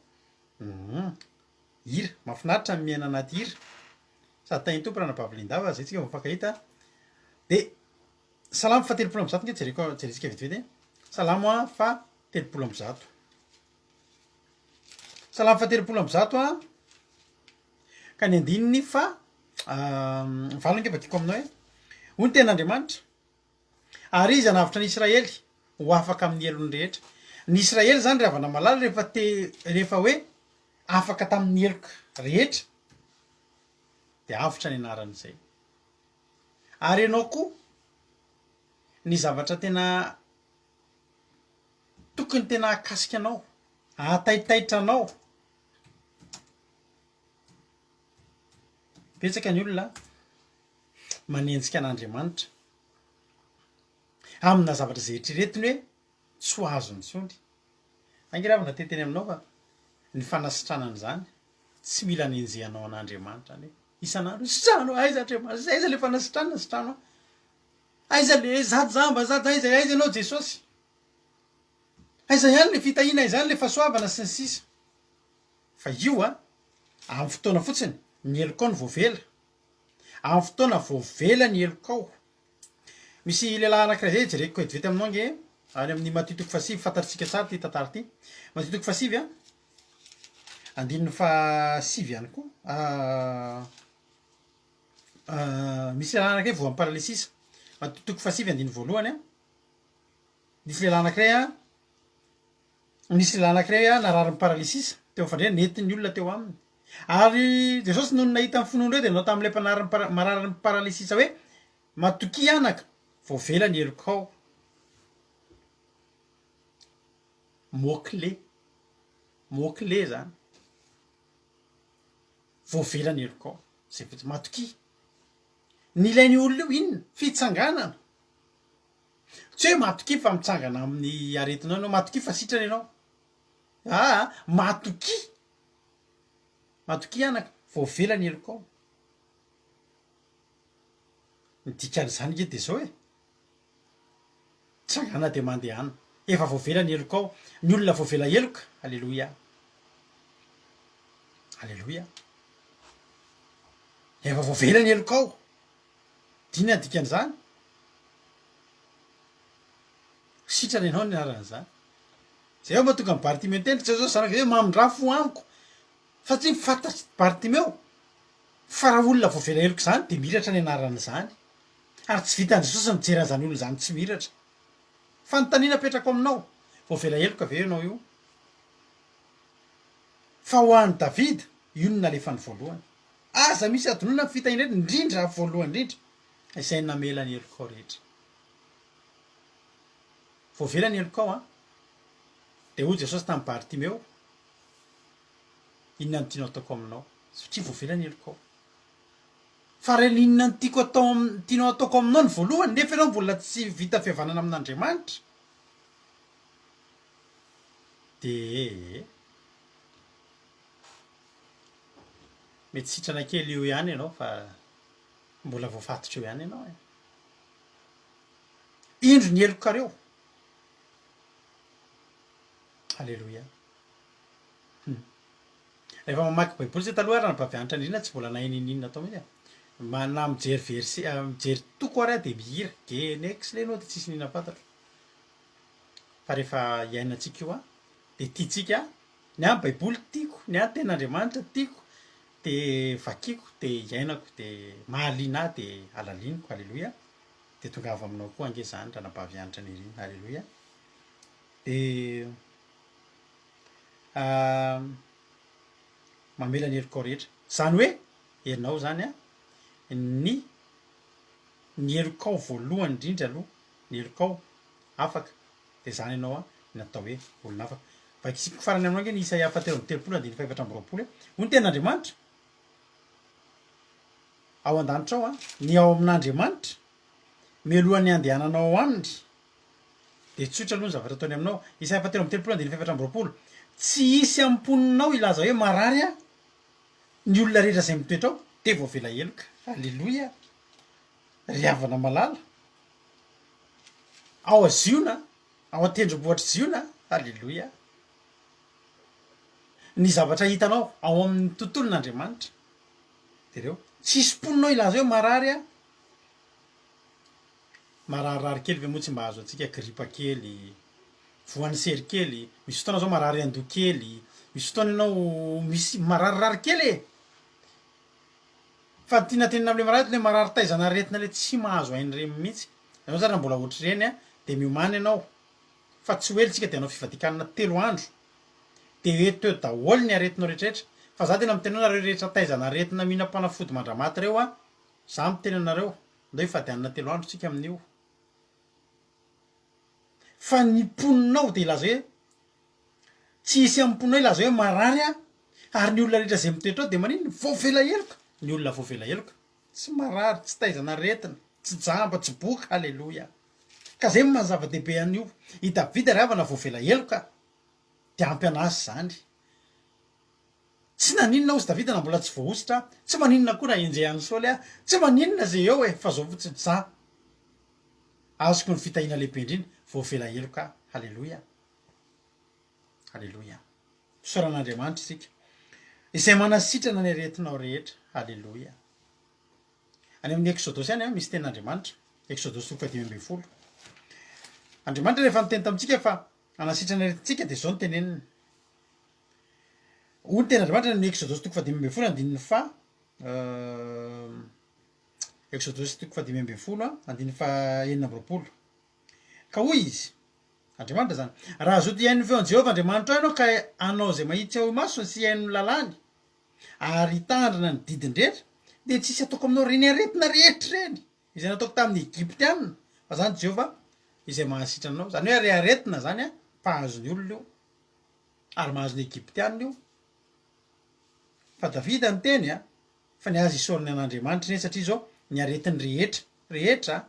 Hum, hira, mahafinaritra ny miaina anaty hira. Sady tahin'ny Tompo Ranabavy Linda fa zay tsika vao mifankahita. De Salamo faha 130 nge jereko jerentsika vetivety e. Salamo a faha 130. Salamo faha 130 a ka ny andininy fa valo nge vakiko aminao e. Hoy ny tenin'Andriamanitra, ary izy hanavotra ny Israely ho afaka amin'ny helony rehetra. Ny Israely zany ry havana malala rehefa te rehefa hoe afaka tamin'ny heloka rehetra de avotra ny anaran'izay. Ary ianao koa, ny zavatra tena tokony tena hahakasika anao, hahataitaitra anao, betsaka ny olona manenjika an'Andriamanitra amina zavatra izay eritreretiny hoe tsy ho azony intsony. Ange ry havana te hiteny aminao fa ny fanasitranana izany tsy mila anenjehanao an'Andriamanitra anie. Isan'andro hoe sitrano aiza Andriamanitra, aiza le fanasitranana sitrano aho. Aiza le za jamba, za aiza aiza ianao Jesosy. Aiza ihany le fitahiana, aiza ihany le fahasoavana sy ny sisa. Fa io a, amin'ny fotoana fotsiny, ny helokao no voavela. Amin'ny fotoana voavela ny helokao. Misy lehilahy anankiray zay jereko vetivety aminao ange, any amin'ny Matio toko fahasivy, fantatritsika tsara ity tantara ity. Matio toko fahasivy a, andininy fahasivy ihany koa. Misy lehilahy anankiray voan'ny paralysisa. Matio toko fahasivy andininy voalohany a, nisy lehilahy anankiray a, nisy lehilahy anankiray a nararin'ny paralysisa teo amin'ny fandriana, nentin'ny olona teo aminy. Ary Jesosy nony nahita ny finoan'ireo dia nanao tamin'ilay mpanary ny para- mararin'ny paralysisa hoe, Matokia anaka, voavela ny helokao. Mot clé, mot clé zany. Voavela ny helokao. Zay fotsiny, matokia. Ny ilain'io olona io inona? Fitsanganana. Tsy hoe matokia fa mitsangana amin'ny aretinao ianao, matokia fa sitrana ianao. Aa, matokia. Matokia anaka, voavela ny helokao. Ny dikan'izany nge de zao e, tsangana de mandehana, efa voavela ny helokao, ny olona voavela heloka, aleloia, aleloia, efa voavela ny helokao, d'inona ny dikan'izany? Sitrana ianao ny anaran'izany. Zay aho mahatonga an'i Bartimeo niteny, Jesosy zanak'i Davida mamindrà fo amiko, fa tsy fantatr'i Bartimeo fa raha olona voavela heloka izany dia mihiratra ny anaran'izany, ary tsy vitan'i Jesosy ny mijery an'izany olona izany tsy mihiratra. Fanontaniana apetrako aminao, voavela heloka ve ianao io? Fa ho an'i Davida, io no nalefany voalohany. Aza misy adinoina ny fitahiana rehetra, indrindra voalohany indrindra, izay namela ny helokao rehetra. Voavela ny helokao an! Dia hoy Jesosy tamin'i Bartimeo, Inona no tianao ataoko aminao? Satria voavela ny helokao. Fa raha inona no tiako atao am-, tianao ataoko aminao ny voalohany nefa ianao mbola tsy vita fihavanana amin'Andriamanitra, dia mety sitrana kely eo ihany ianao fa mbola voafatotra eo ihany ianao e. Indro ny helokareo. Aleloia. Hum. Rehefa mamaky baiboly zay taloha ary ranabavy Hanitra Nirina tsy mbola nahay ninininona atao mihitsy e. Ma- na mijery verset, mijery toko ary aho de mihira, genex le enao de tsisy n'inona fantatro. Fa rehefa iainantsika io an, de tiantsika, ny ahy ny baiboly tiako, ny ahy ny tenin'Andriamanitra tiako, de vakiko, de iainako, de mahaliana ahy de alaliniko, aleloia. De tongava aminao koa ange zany ranabavy Hanitra Nirina, aleloia. De mamela ny helokao rehetra. Zany hoe ianao zany an, ny ny helokao voalohany indrindra aloha, ny helokao afaka, de zany ianao an, Ny atao hoe olona afaka. Vakisiko farany aminao ange ny Isaia fahatelo amby telopolo andininy fahefatra amby roapolo e. Hoy ny tenin'Andriamanitra, Ao an-danitra ao, ny ao amin'Andriamanitra, mialohan'ny handehananao ao aminy, dia tsotra aloha ny zavatra ataony aminao. Isaia fahatelo amby telopolo andininy fahefatra amby roapolo, Tsy hisy amin'ny mponinao hilaza hoe marary aho, ny olona rehetra izay mitoetra ao dia voavela heloka. Aleloia! Ry havana malala, ao Ziona, ao an-tendrombohitr'i Ziona, aleloia! Ny zavatra hitanao ao amin'ny tontolon'Andriamanitra dia ireo. Tsy hisy mponina ao hilaza hoe marary aho. Mararirary kely ve moa tsy mba azo antsika gripa kely, voan'ny sery kely, misy fotoana zao marary andoha kely, misy fotoana ianao misy mararirary kely e! Fa ny tiana tenenina amle marary le marary taizana aretina le tsy mahazo aina ireny mihitsy. Ianao zany raha mbola ohatr'ireny an, de miomàna ianao fa tsy ho ela tsika de hanao fivadikanana telo andro de eto eo daholo ny aretinao rehetrarehetra. Fa za tena miteny anareo rehetra taizana aretina mihinam-panafody mandramaty ireo an, za miteny anareo ndao hifady hanina telo andro tsika amin'io. Fa ny mponina ao de hilaza hoe Tsy hisy amin'ny mponina hilaza hoe marary aho, ary ny olona rehetra izay mitoetra ao dia maninona? Voavela heloka! Ny olona voavela heloka, tsy marary, tsy taizana aretina, tsy jamba, tsy boka, aleloia! Ka izay no maha zava-dehibe an'io. I Davida ry havana voavela heloka, dia ampy an'azy izany. Tsy naninona hozy Davida na mbola tsy voahosotra, tsy maninona koa raha enjehan'i Saoly aho, tsy maninona izay eo e, fa izao fotsiny, za azoko ny fitahiana lehibe indrindra, voavela heloka aho, haleloia. Aleloia. Fisaorana Andriamanitra isika. Izay manasitrana ny aretinao rehetra. Aleloia. Any amin'ny Eksodosy any misy tenin'Andriamanitra. Eksodosy toko fahadimy ambin'ny folo. Andriamanitra rehefa niteny tamintsika fa hanasitrana ny aretintsika dia izao no teneniny. Hoy ny tenin'Andriamanitra any amin'ny Eksodosy toko fahadimy ambin'ny folo andininy faha Eksodosy toko fahadimy ambin'ny folo andininy faha 26. Ka hoy izy, Andriamanitra izany, Raha hazoto hihaino ny feon'i Jehovah Andriamanitrao ianao ka hanao izay mahitsy ao imasony sy hihaino ny lalàny ary hitandrina ny didiny rehetra, dia tsy hisy hataoko aminao ireny aretina rehetra ireny izay nataoko tamin'ny Egyptiana, fa izaho Jehovah izay mahasitrana anao. Izany hoe ilay aretina izany mpahazo ny olona io, ary mahazo ny Egyptiana io. Fa Davida niteny fa ny azy isaorany an'Andriamanitra anie satria izao ny aretiny rehetra rehetra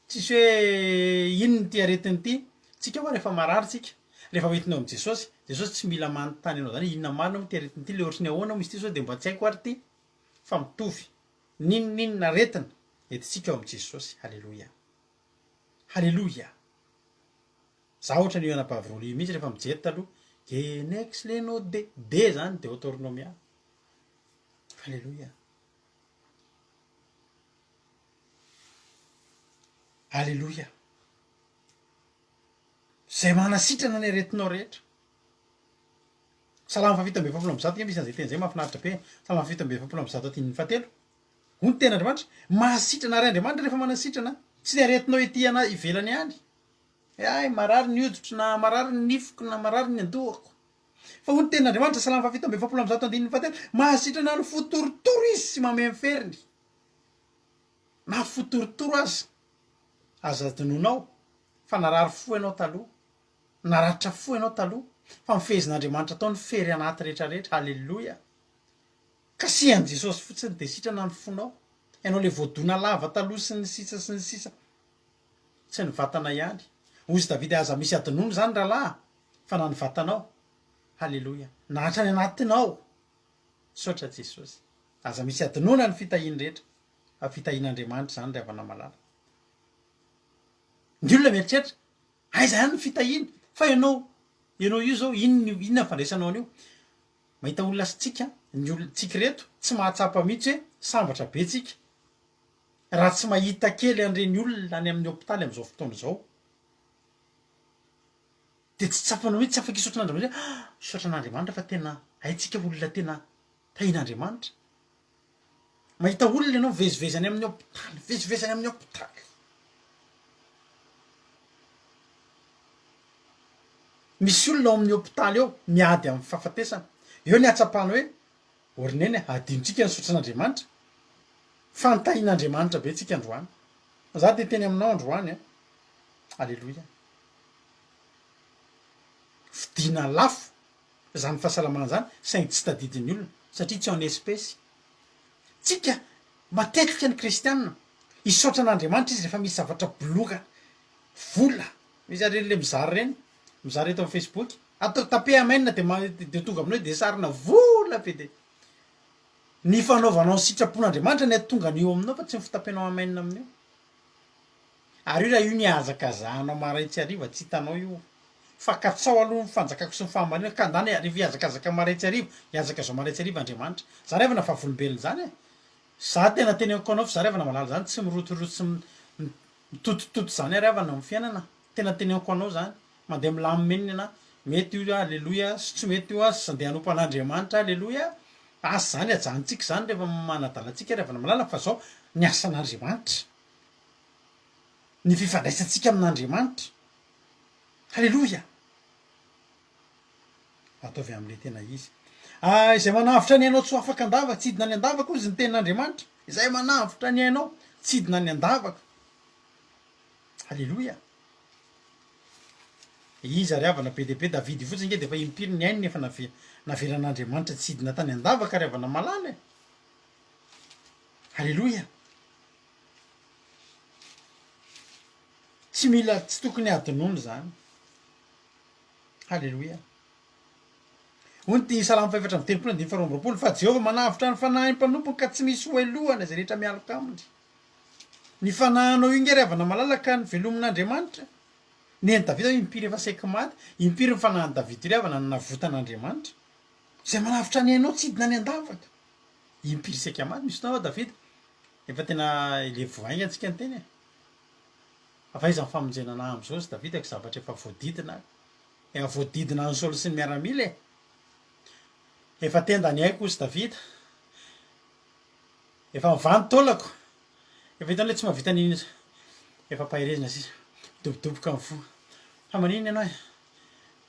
Tsisy hoe inona ity aretina ity, tsika hoa rehefa marary tsika, rehefa hoentina eo amin'i Jesosy, Jesosy tsy mila manontany anao zany hoe inona marina moa ity aretina ity, le ohatry ny ahoana moa izy ity sao de mba tsy haiko ary ity, fa mitovy, n'inon'inona aretina, entintsika eo amin'i Jesosy, haleloia, haleloia, za ohatran'io anabavy Rolly io mihitsy rehefa mijery taloha, genex leno de, de zany deotornomia, haleloia. Aleloia! Izay manasitrana ny aretinao rehetra. Salamo faha 147 ange misy an'izay teny izay mahafinaritra be. Salamo faha 147 andininy fahatelo. Hoy ny tenin'Andriamanitra, mahasitrana ary Andriamanitra rehefa manasitrana, tsy ny aretinao ety ana ivelany ihany. Hay marary ny hoditro na marary ny nifiko na marary ny andohako. Fa hoy ny tenin'Andriamanitra, Salamo faha 147 andininy fahatelo, mahasitrana ny fo torotoro izy sy mamehy ny feriny. Na fo torotoro aza, aza adinoinao fa narary fo ianao taloha, naratra fo ianao taloha, fa nifehezin'Andriamanitra tao ny fery anaty rehetra rehetra, Aleloia! Kasihan'i Jesosy fotsiny dia sitrana ny fonao, ianao le voadona lava taloha sy ny sisa sy ny sisa, tsy ny vatana ihany, hozy Davida aza misy adinoina izany rahalahy fa na ny vatanao, Haleloia, na hatrany anatinao, misaotra Jesosy. Aza misy adinoina ny fitahiany rehetra fa fitahian'Andriamanitra izany ry havana malala. Ny olona mieritreritra, aiza ihany ny fitahiana? Fa ianao, ianao io izao, inona inona ny fandraisanao an'io? Mahita olona sy tsika, ny olona, tsika ireto tsy mahatsapa mihitsy hoe sambatra be tsika raha tsy mahita kely an'ireny olona any amin'ny hopitaly amin'izao fotoana izao. Dia tsy tsapanao mihitsy, tsy afaka hisaotra an'Andriamanitra hoe, ah, misaotra an'Andriamanitra fa tena haintsika olona tena Tahin'Andriamanitra. Mahita olona ianao mivezivezy any amin'ny hopitaly, mivezivezy any amin'ny hopitaly. Misy olona ao amin'ny hopitaly ao miady amin'ny fahafatesana. Eo ny hatsapana hoe o ry neny a, adinontsika ny sotran'Andriamanitra. Fa nitahian'Andriamanitra be tsika androany. Za dia hiteny aminao androany a. Aleloia. Vidiana lafo izany fahasalamana izany saingy tsy tadidin'ny olona satria tsy en espèce. Tsika matetika ny kristianina hisaotra an'Andriamanitra izy rehefa misy zavatra bolongana, vola, misy ary ireny le mizara ireny, mizara eto amin'ny facebook, atao taper amen de ma- de tonga aminao de sarina vola be de ny fanaovanao ny sitrapon'Andriamanitra ny hahatonga an'io aminao fa tsy ny fitapenao amen amin'io. Ary io raha io nihazakazahanao marain-tsy hariva tsy hitanao io. Fa katsao aloha ny fanjakako sy ny fahamarinako ka ndana e, rehefa hihazakazaka marain-tsy hariva, hihazaka izao marain-tsy hariva Andriamanitra. Za ry havana vavolombelona izany e. Za tena teneniko anao fa za ry havana malala zany tsy mirotoroto sy mitotototo zany aho ry havana amin'ny fiainana. Tena teneniko anao zany. Mandeha milamina eny ny anah. Mety io aleloia sy tsy mety io aza andeha hanompo an'Andriamanitra aleloia. Asa zany ajanontsika izany rehefa manadala antsika ry havana malala fa zao ny asan'Andriamanitra. Ny fifandraisantsika amin'Andriamanitra. Aleloia! Ataovy amin'ilay tena izy. Ah, izay manavotra ny ainao tsy ho afaka an-davaka, tsy hidina any an-davaka hozy ny tenin'Andriamanitra. Izay manavotra ny ainao tsy hidina any an-davaka. Aleloia! Iza ry havana be dia be, David io fotsiny nge dia efa impiry ny ainy nefa nave- navelan'Andriamanitra tsy hidina tany an-davaka ry havana malala e! Aleloia! Tsy mila, tsy tokony hadinoina izany. Haleloia. Hoy ny Salamo fahefatra amby telopolo andininy faharoa amby roapolo, Fa Jehovah manavotra ny fanahin'ny mpanompony ka tsy misy ho helohana izay rehetra mialoka aminy. Ny fanahinao io nge ry havana malala ka novelomin'Andriamanitra. Nen'i Davida hoe impiry efa saiky maty, impiry ny fanahin'i Davida io ry havana no navotan'Andriamanitra. Izay manavotra ny ainao tsy hidina any an-davaka. Impiry saika maty, misy fotoana va Davida efa tena ilay vao haingana tsika niteny e. Avy aiza ny famonjena anah amizao ry Davida ko zavatra efa voadidina ary. Efa voadidina an'i Saoly sy ny miaramila e. Efa tenda ny aiko hozy Davida. Efa mivaha ny taolako. Efa hitanao le tsy mahavita n'inona. Efa ampaherezina sisa. Midobodoboka ny fo. Fa maninona ianao e?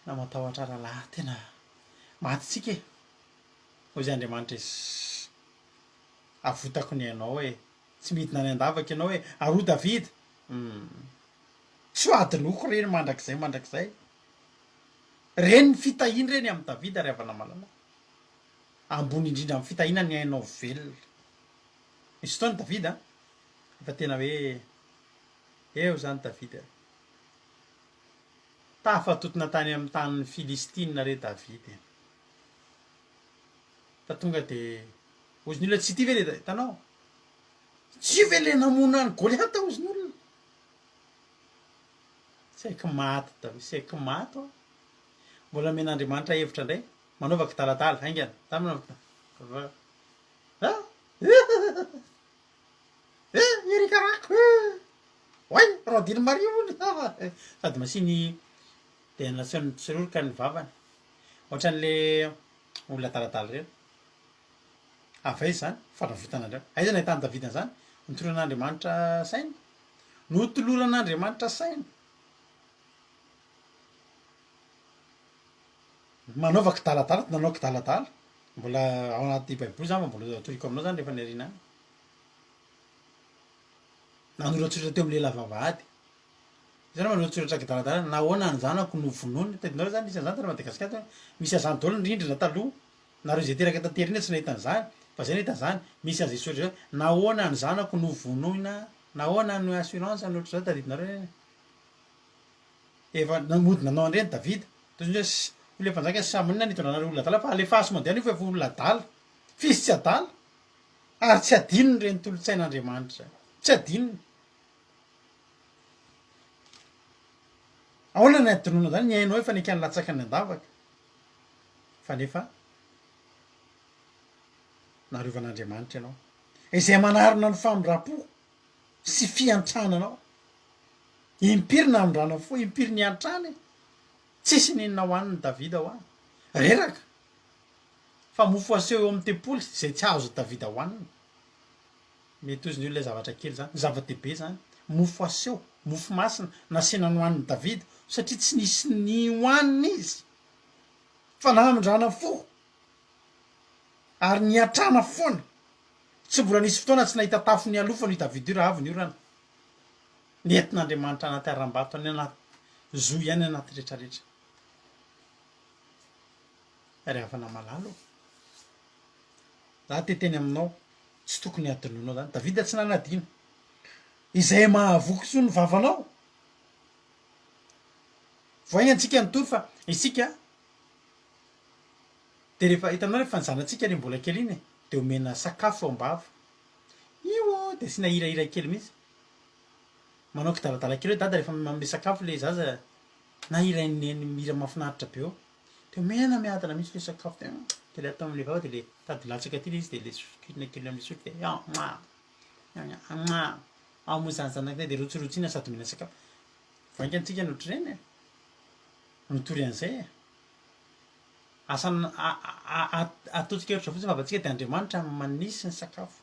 Na matahotra rahalahy tena maty tsika e. Hozy Andriamanitra e. Avotako ny ainao e. Tsy midina any an-davaka ianao e! Ary hoy Davida, Humm. Tsy ho adinoko ireny mandrakizay mandrakizay. Ireny ny fitahiana ireny amin'i Davida ry havana malala. Ambony indrindra amin'ny fitahiana ny ainao velona. Misy fotoana Davida an, efa tena hoe eo izany Davida. Tafatotona tany amin'ny tanin'ny Filistina re Davida e. Fa tonga dia hozy ny olona tsy ity ve le hitanao? Tsy io ve le namono an'i Goliata hozy ny olona? Tsy haiko maty daholo, tsy haiko maty aho. Mbola omen'Andriamanitra hevitra indray, manaova kidaladala haingana. Za manao kidaladala. Ah! Eh, Eric Rako. Oay, Rodine Marie hono. Sady masiany dia nasiany tsiroroka ny vavany. Ohatran'le olona adaladala ireny. Avy aiza izany? Fanavotana indray. Aiza no ahitan'i Davida an'izany? Notoloran'Andriamanitra saina. Notoloran'Andriamanitra saina. Manaova kidaladala, nanao kidaladala. Mbola ao anaty baiboly izany fa mbola atoriko aminao izany rehefa any aoriana any. Nanoratsoratra teo amin'ilay lavavahady. Izany manoratsoratra kidaladala, nahoana ny zanako no vonoina? Tadidinareo izany nisy an'izany tany Madagasikara tany? Misy an'izany daholo ny rindrina taloha. Nareo izay teraka taty aoriana tsy nahita an'izany, fa izay nahita an'izany. Misy an'izay soratra izay hoe, nahoana ny zanako no vonoina, nahoana ny assurance no ohatr'izao, tadidinareo ireny? Efa mody nanao an'ireny Davida. Toy ny hoe, hoy ilay mpanjaka, samy inona no itondranareo olona adala fa alefaso mandeha any io fa efa olona adala. F'izy tsy adala. Ary tsy adinony ireny tolo-tsain'Andriamanitra izany. Tsy adinony. Ahoana ny hadinoana izany? Ny ainao efa nekany latsaka any an-davaka. Fa nefa narovan'Andriamanitra ianao. Izay manarona ny famindram-po sy fiantrana anao. Impiry namindrana fo, impiry niantrana e. Tsisy n'inona hohaniny Davida hoa. Reraka. Fa mofo aseho eo amin'ny tempoly izay tsy azon'i Davida hohanina. Mety hozy ny olona zavatra kely izany. Ny zava-dehibe izany, mofo aseho, mofo masina, nasiana nohanin'i Davida, satria tsy nisy nihohanina izy, fa namindrana fo, ary niatrana foana. Tsy mbola nisy fotoana tsy nahita tafo nialofana io Davida io raha avy ny orana. Nentin'Andriamanitra anaty harambato, any anaty zohy, any anaty retraretra. Ry havana malala ô, za te hiteny aminao, tsy tokony hadinoinao zany. Davida tsy nanadino. Izay mahavoky soa ny vavanao. Voaigna antsika nitory fa isika de rehefa hitanao rehefa ny zanatsika le mbola kely iny e, de omena sakafo ao am-bava. Io ô, de asiana hirahira kely mihitsy. Manao kidaladala kely hoe dada rehefa manome sakafo le zaza na hirain'i neny mihira mahafinaritra be eo. De omena miadana mihitsy le sakafo de de le atao amle vava de le tady latsaka aty le izy de le sokirina kely amle sotro de ao moa zany zanakay de rotsirotsiana sady omena sakafo. Vainga antsika ny ohatr'ireny e! Mitory an'izay e! Asa ataontsika ohatra fotsiny vavantsika de Andriamanitra manisy ny sakafo.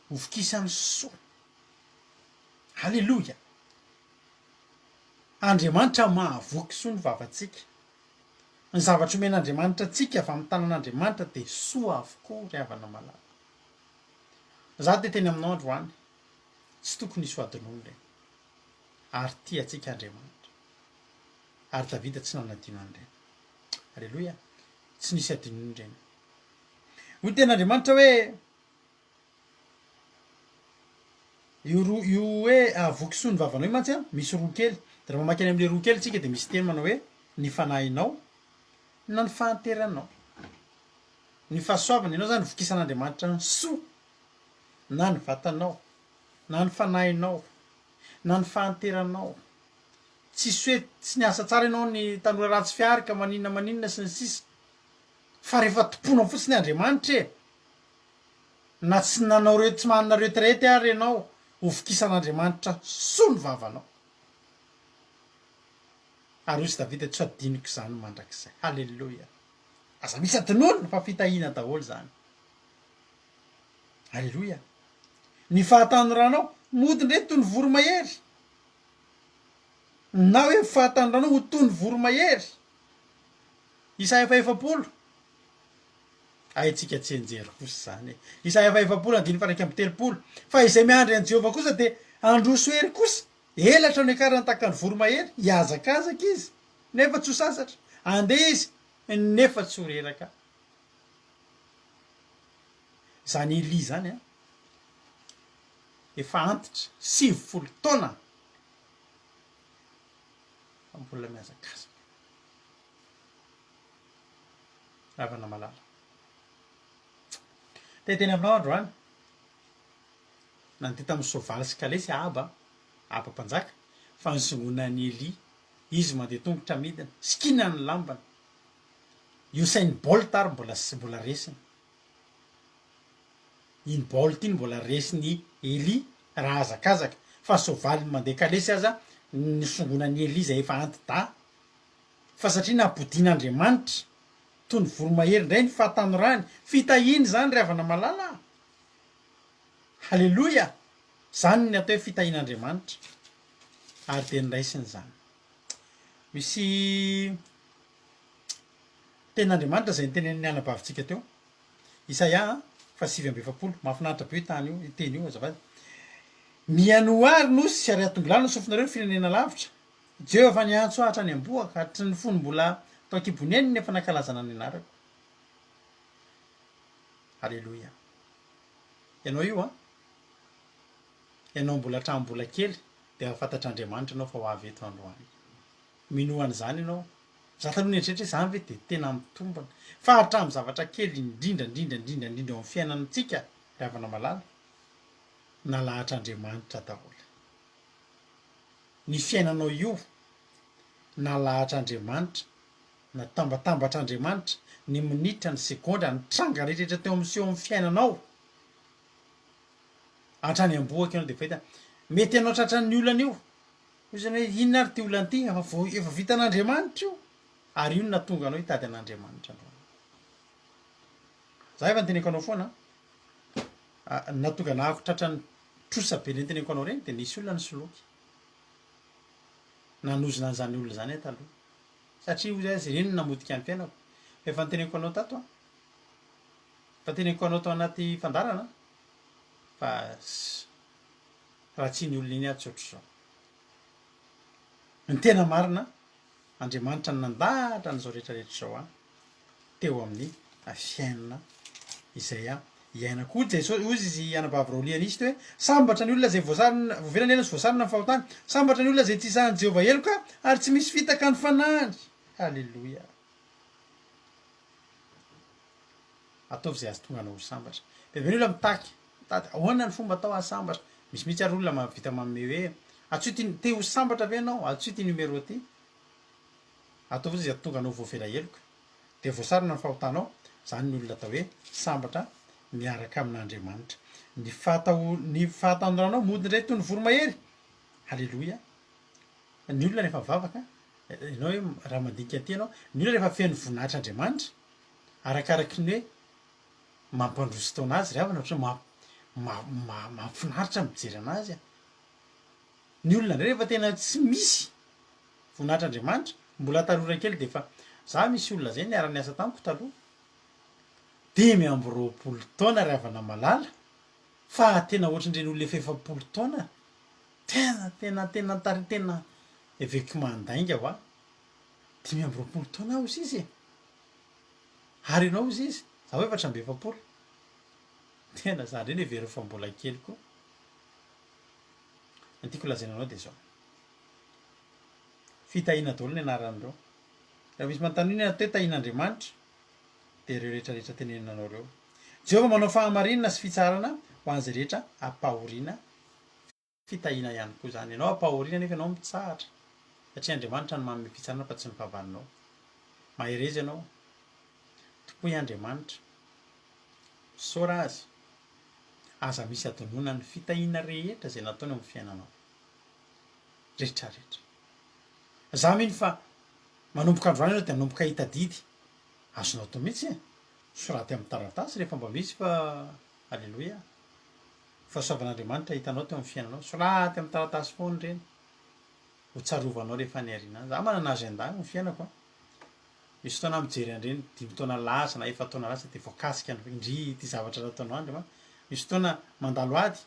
Hovokisany soa. Aleloia! Andriamanitra mahavoky soa ny vavantsika. Ny zavatra omen'Andriamanitra antsika avy amin'ny tanan'Andriamanitra dia soa avokoa ry havana malala. Za dia teny aminao androany, tsy tokony hisy ho adinoina ireny. Ary tia antsika Andriamanitra. Ary Davida tsy nanadino an'ireny. Aleloia! Tsy nisy adinoina ireny. Hoy ny tenin'Andriamanitra hoe, Io roa io hoe avoky soa ny vavanao io mantsy an, misy roa kely. Dia raha mamaky any amin'ilay roa kely tsika dia misy teny manao hoe ny fanahinao na ny fahanteranao. Ny fahasoavana, ianao izany vokisan'Andriamanitra ny soa na ny vatanao na ny fanahinao na ny fahanteranao. Tsisy hoe tsy niasa tsara ianao ny tanora ratsy fihary ka maninona maninona sy ny sisa. Fa rehefa tompoinao fotsiny Andriamanitra e! Na tsy nanao re tsy manana retraite ary ianao ho vokisan'Andriamanitra soa ny vavanao. Ary hoy Davida tsy ho adinoko izany mandrakizay. Haleloia. Aza misy adinoina fa fitahiana daholo izany. Aleloia. Ny fahatanoranao mody indray toy ny voromahery. Na hoe fahatanoranao ho toy ny voromahery. Isaia faha-40. Haintsika tsianjery kosa izany e. Isaia faha-40 andininy faha-31, Fa izay miandry an'i Jehovah kosa dia handroso hery kosa, elatra no hiakarany tahaka ny voromahery, hihazakazaka izy, nefa tsy ho sasatra, handeha izy, nefa tsy ho reraka. Izany Elia izany an, efa antitra, 90 taona, fa mbola mihazakazaka. Havana malala. Te hiteny aminao androany. Nandeha tamin'ny soavaly sy kalesy Ahaba, Ahaba mpanjaka, fa nisongona an'i Elia. Izy mandeha tongotra midina, sikinany ny lambany. Usain Bolt ary mbola mbola resiny. Iny Bolt iny mbola resin'i Elia raha hazakazaka, fa soavaly mandeha kalesy aza nisongonan'i Elia izay efa anti-dahy. Fa satria nampodian'Andriamanitra toy ny voromahery indray ny fahatanorany, fitahiana izany ry havana malala a! Haleloia! Izany ny atao hoe fitahian'Andriamanitra, ary dia noraisiny izany. Misy tenin'Andriamanitra izay notenenin'ny anabavintsika teo, Isaia faha 49, mahafinaritra be io tany io, io teny io azafady. Mihainoa àry nosy ary atongilano ny sofinareo ny firenena lavitra, Jeho efa niantso ahy hatrany am-bohoka, hatry ny fony mbola tao an-kibon'eniny no efa nankalazana ny anarako. Aleloia. Ianao io an! Ianao mbola hatramin'ny mbola kely dia efa fantatr'Andriamanitra ianao fa ho avy eto androany. Minoa an'izany ianao. Za taloha nieritreritra hoe izany ve dia tena mitombina. Fa hatramin'ny zavatra kely indrindra indrindra indrindra indrindra eo amin'ny fiainantsika ry havana malala, nalahatr'Andriamanitra daholo. Ny fiainanao io, nalahatr'Andriamanitra, natambatambatr'Andriamanitra, ny minitra, ny segondra, ny tranga rehetra teo amin'ny seho amin'ny fiainanao, hatrany am-bohoka ianao dia efa hita. Mety ianao tratran'ny olana io, hoy izy hoe inona ary ity olana ity, efa vo- efa vitan'Andriamanitra io, ary io no nahatonga anao hitady an'Andriamanitra androany. Za efa niteneniko anao foana an, nahatonga anahako tratran'ny trosa be ireny teneniko anao ireny dia nisy olona nisoloky. Nanozona an'izany olona izany aho taloha. Satria hoy aho ireny no namotika ny fiainako. Fa efa noteneniko anao tato an. Efa teneniko anao tao anaty fandaharana an. Fa raha tsy iny olona iny aho tsy ohatr'izao. Ny tena marina, Andriamanitra no nandahatra an'izao rehetra rehetra izao an. teo amin'ny fiainana izay iainako. Hoy Jesosy, hoy izy anabavy Raolia nisy teo hoe, Sambatra ny olona izay voasarona, voavela ny helony sy voasarona ny fahotany. Sambatra ny olona izay tsy isahan'i Jehovah heloka ary tsy misy fitaka ny fanahiny. Haleloia. Ataovy izay hahatonga anao ho sambatra. Be dia be ny olona mitaky, mitady, ahoana ny fomba atao hahasambatra? Misy mihitsy ary olona mahavita manome hoe, antsoy ity, te ho sambatra ve ianao? Antsoy ity numéro ity. Ataovy izay hahatonga anao voavela heloka. Dia voasarona ny fahotanao. Izany ny olona atao hoe sambatra miaraka amin'Andriamanitra. Ny fahataho, ny fahatanoranao mody indray toy ny voromahery. Haleloia. Ny olona rehefa mivavaka, ianao hoe raha mandinika an'ity ianao, ny olona rehefa feno voninahitr'Andriamanitra, arakaraky ny hoe mampandroso taona azy ry havana, ohatran'ny mahafinaritra ny mijery anazy a. Ny olona indray rehefa tena tsy misy voninahitr'Andriamanitra, mbola tanora kely dia efa, za misy olona zay niara-niasa tamiko taloha, 25 taona ry havana malala, fa tena ohatran'ireny olona efa 40 taona, tena tena tena tary tena eveko mandainga hoa, 25 taona aho hozy izy e! Ary ianao hozy izy, zaho 44. Tena za ndray no heveriny fa mbola kely koa. Ny tiako lazaina anao dia izao. Fitahiana daholo ny anaran'ireo. Raha misy manontany hoe inona atao hoe tahian'Andriamanitra, dia ireo rehetra rehetra tenenina anao ireo. Jehovah manao fahamarinana sy fitsarana ho an'izay rehetra ampahoriana Fitahiana ihany koa izany. Ianao ampahoriana nefa ianao mitsahatra satria Andriamanitra no manome fitsarana fa tsy ny fahavalonao. Mahereza ianao. Tompoy Andriamanitra. Misaora Azy. Aza misy adinoina ny fitahiana rehetra izay nataony eo amin'ny fiainanao. Rehetra rehetra. Za mino fa manomboka androany ianao dia hanomboka hitadidy. Azonao atao mihitsy e. Soraty amin'ny taratasy rehefa mba misy fa Aleloia. Fahasoavan'Andriamanitra hitanao teo amin'ny fiainanao. Soraty amin'ny taratasy foana ireny. Ho tsarovanao rehefa any aoriana any. Za manana agenda ny fiainako an. Misy fotoana aho mijery an'ireny dimy taona lasa na efa-taona lasa dia voakasika ny ndry ity zavatra nataonao Andriamanitra. Misy fotoana mandalo ady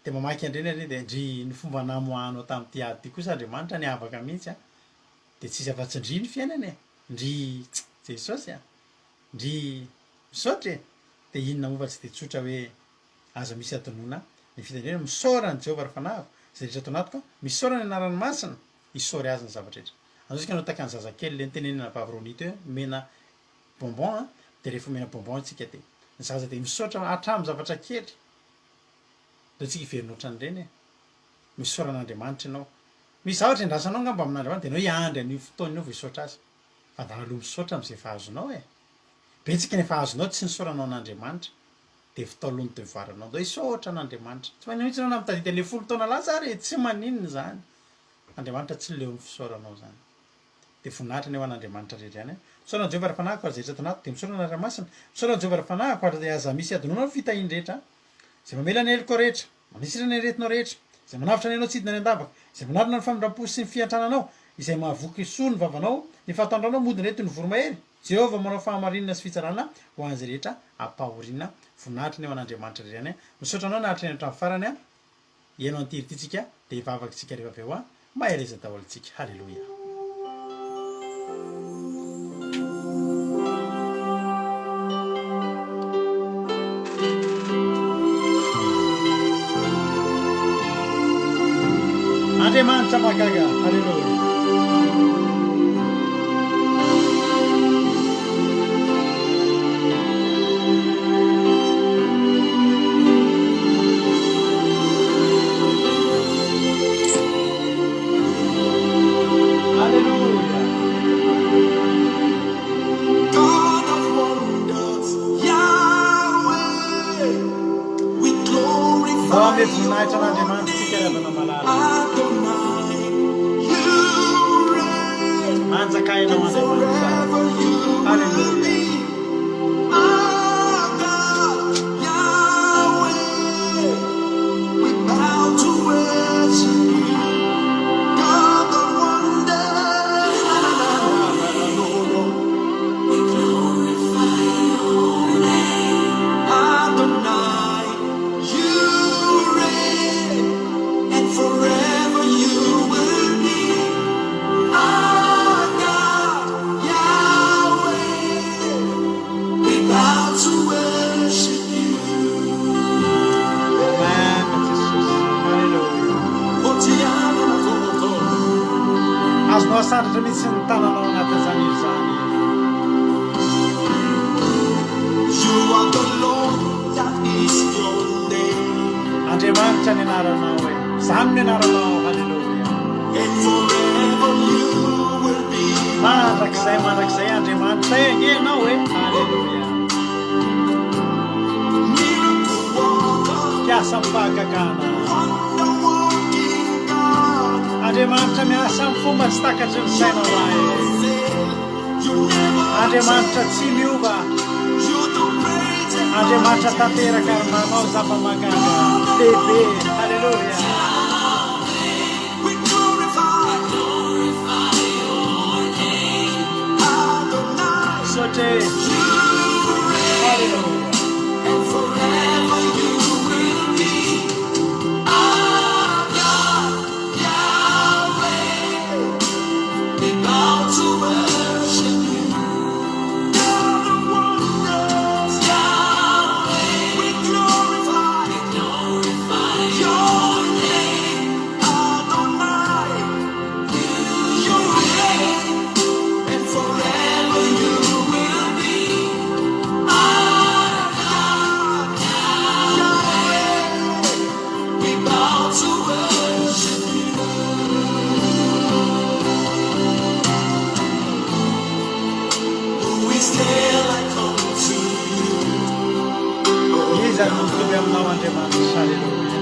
dia mamaky an'ireny aho dia ndry ny fomba namoahanao tamin'ity ady ity kosa Andriamanitra niavaka mihitsy an. Dia tsisy afa-tsy ndry ny fiainana e. Ndry Jesosy a. Ndry misaotra e! Dia inona moa fa tsy dia tsotra hoe aza misy adinoina ny fitendrena, misaora an'i Jehovah ry fanahiko, izay rehetra ato anatiko, misaora ny anarany masina, isaory azy ny zavatra rehetra. Andao isika hanao tahaka ny zazakely le nitenenina anabavy Ronnie teo hoe omena bonbon an, dia rehefa omena bonbon isika dia ny zaza dia misaotra hatramin'ny zavatra kely. Andao isika hiverina ohatran'ireny e! Misaora an'Andriamanitra ianao. Misy zavatra iandrasanao angamba amin'Andriamanitra dia ianao hiandry an'io fotoana io vao hisaotra azy. Fandana aloha misaotra amin'izay efa azonao e! Betsaka ny efa azonao tsy nisaoranao an'Andriamanitra dia vitao aloha ny devoir nao ndao hisaotra an'Andriamanitra. Tsy maninona mihitsy ianao na mitadidy an'ilay folo taona lasa ary e! Tsy maninona izany. Andriamanitra tsy leo ny fisaoranao izany. Dia voninahitra anie ho an'Andriamanitra irery ihany e! Misaora an'i Jehovah ry fanahiko ary izay rehetra ato anatiko dia misaora anareo masina. Misaora an'i Jehovah ry fanahiko ary aza misy adinoana ny fitahiany rehetra izay mamela ny helokao rehetra. Manisitra ny aretinao rehetra, izay manavotra ny ainao tsy hidina any an-davaka, izay manarona ny famindram-po sy ny fiantrana anao, izay mahavoky soa ny vavanao, ny fahatandranao mody indray toy ny voromahery. Jehovah manao fahamarinana sy fitsarana ho an'izay rehetra ampahoriana. Voninahitra anie ho an'Andriamanitra irery ihany. Misaotra anao naharitra eny hatramin'ny farany. Hihaino an'ity hira ity tsika dia hivavaka isika rehefa avy eo. Mahereza daholo tsika. Haleloia. Andriamanitra mahagaga. Haleloia. Aleloia! God of wonders, Yahweh, we Ndao glorify hanome voninahitra your an'Andriamanitra isika ry name, havana malala. Adonai. You reign, Manjakà ianao and Andriamanitra. forever you will Aleloia. be. Our God, Yahweh, we bow to worship you. God of wonders, na na na na no no. We glorify your name, Adonai. You reign, and forever you will be. Our God, Yahweh. asandratra mihitsy ny tananao anatin'izany hira izany. You are the Lord, that is your name. Andriamanitra ny anaranao e. Izany no anaranao, haleloia. And forever you will be. Mandrakizay mandrakizay Andriamanitray ange ianao e, haleloia. Miracle worker, Mpiasa amin'ny fahagagana. wonder working God. Andriamanitra miasa amin'ny fomba tsy takatry ny saina You ho ahy. never fail, you never Andriamanitra change. tsy miova. You're the great and Andriamanitra mighty tanteraka ary manao zava-mahagaga lehibe. Haleloia. We glorify Adonai. Misaotra e. You reign, Haleloia. and forever you will be. Our God, Yahweh. We bow to worship you. God of wonders, Yahweh. We glorify your name, Adonai. You reign, and forever you will be. Our God, Yahweh. We bow to worship you. Who is there like unto you? Oh Iza no God. mitovy aminao Andriamanitra. Haleloia.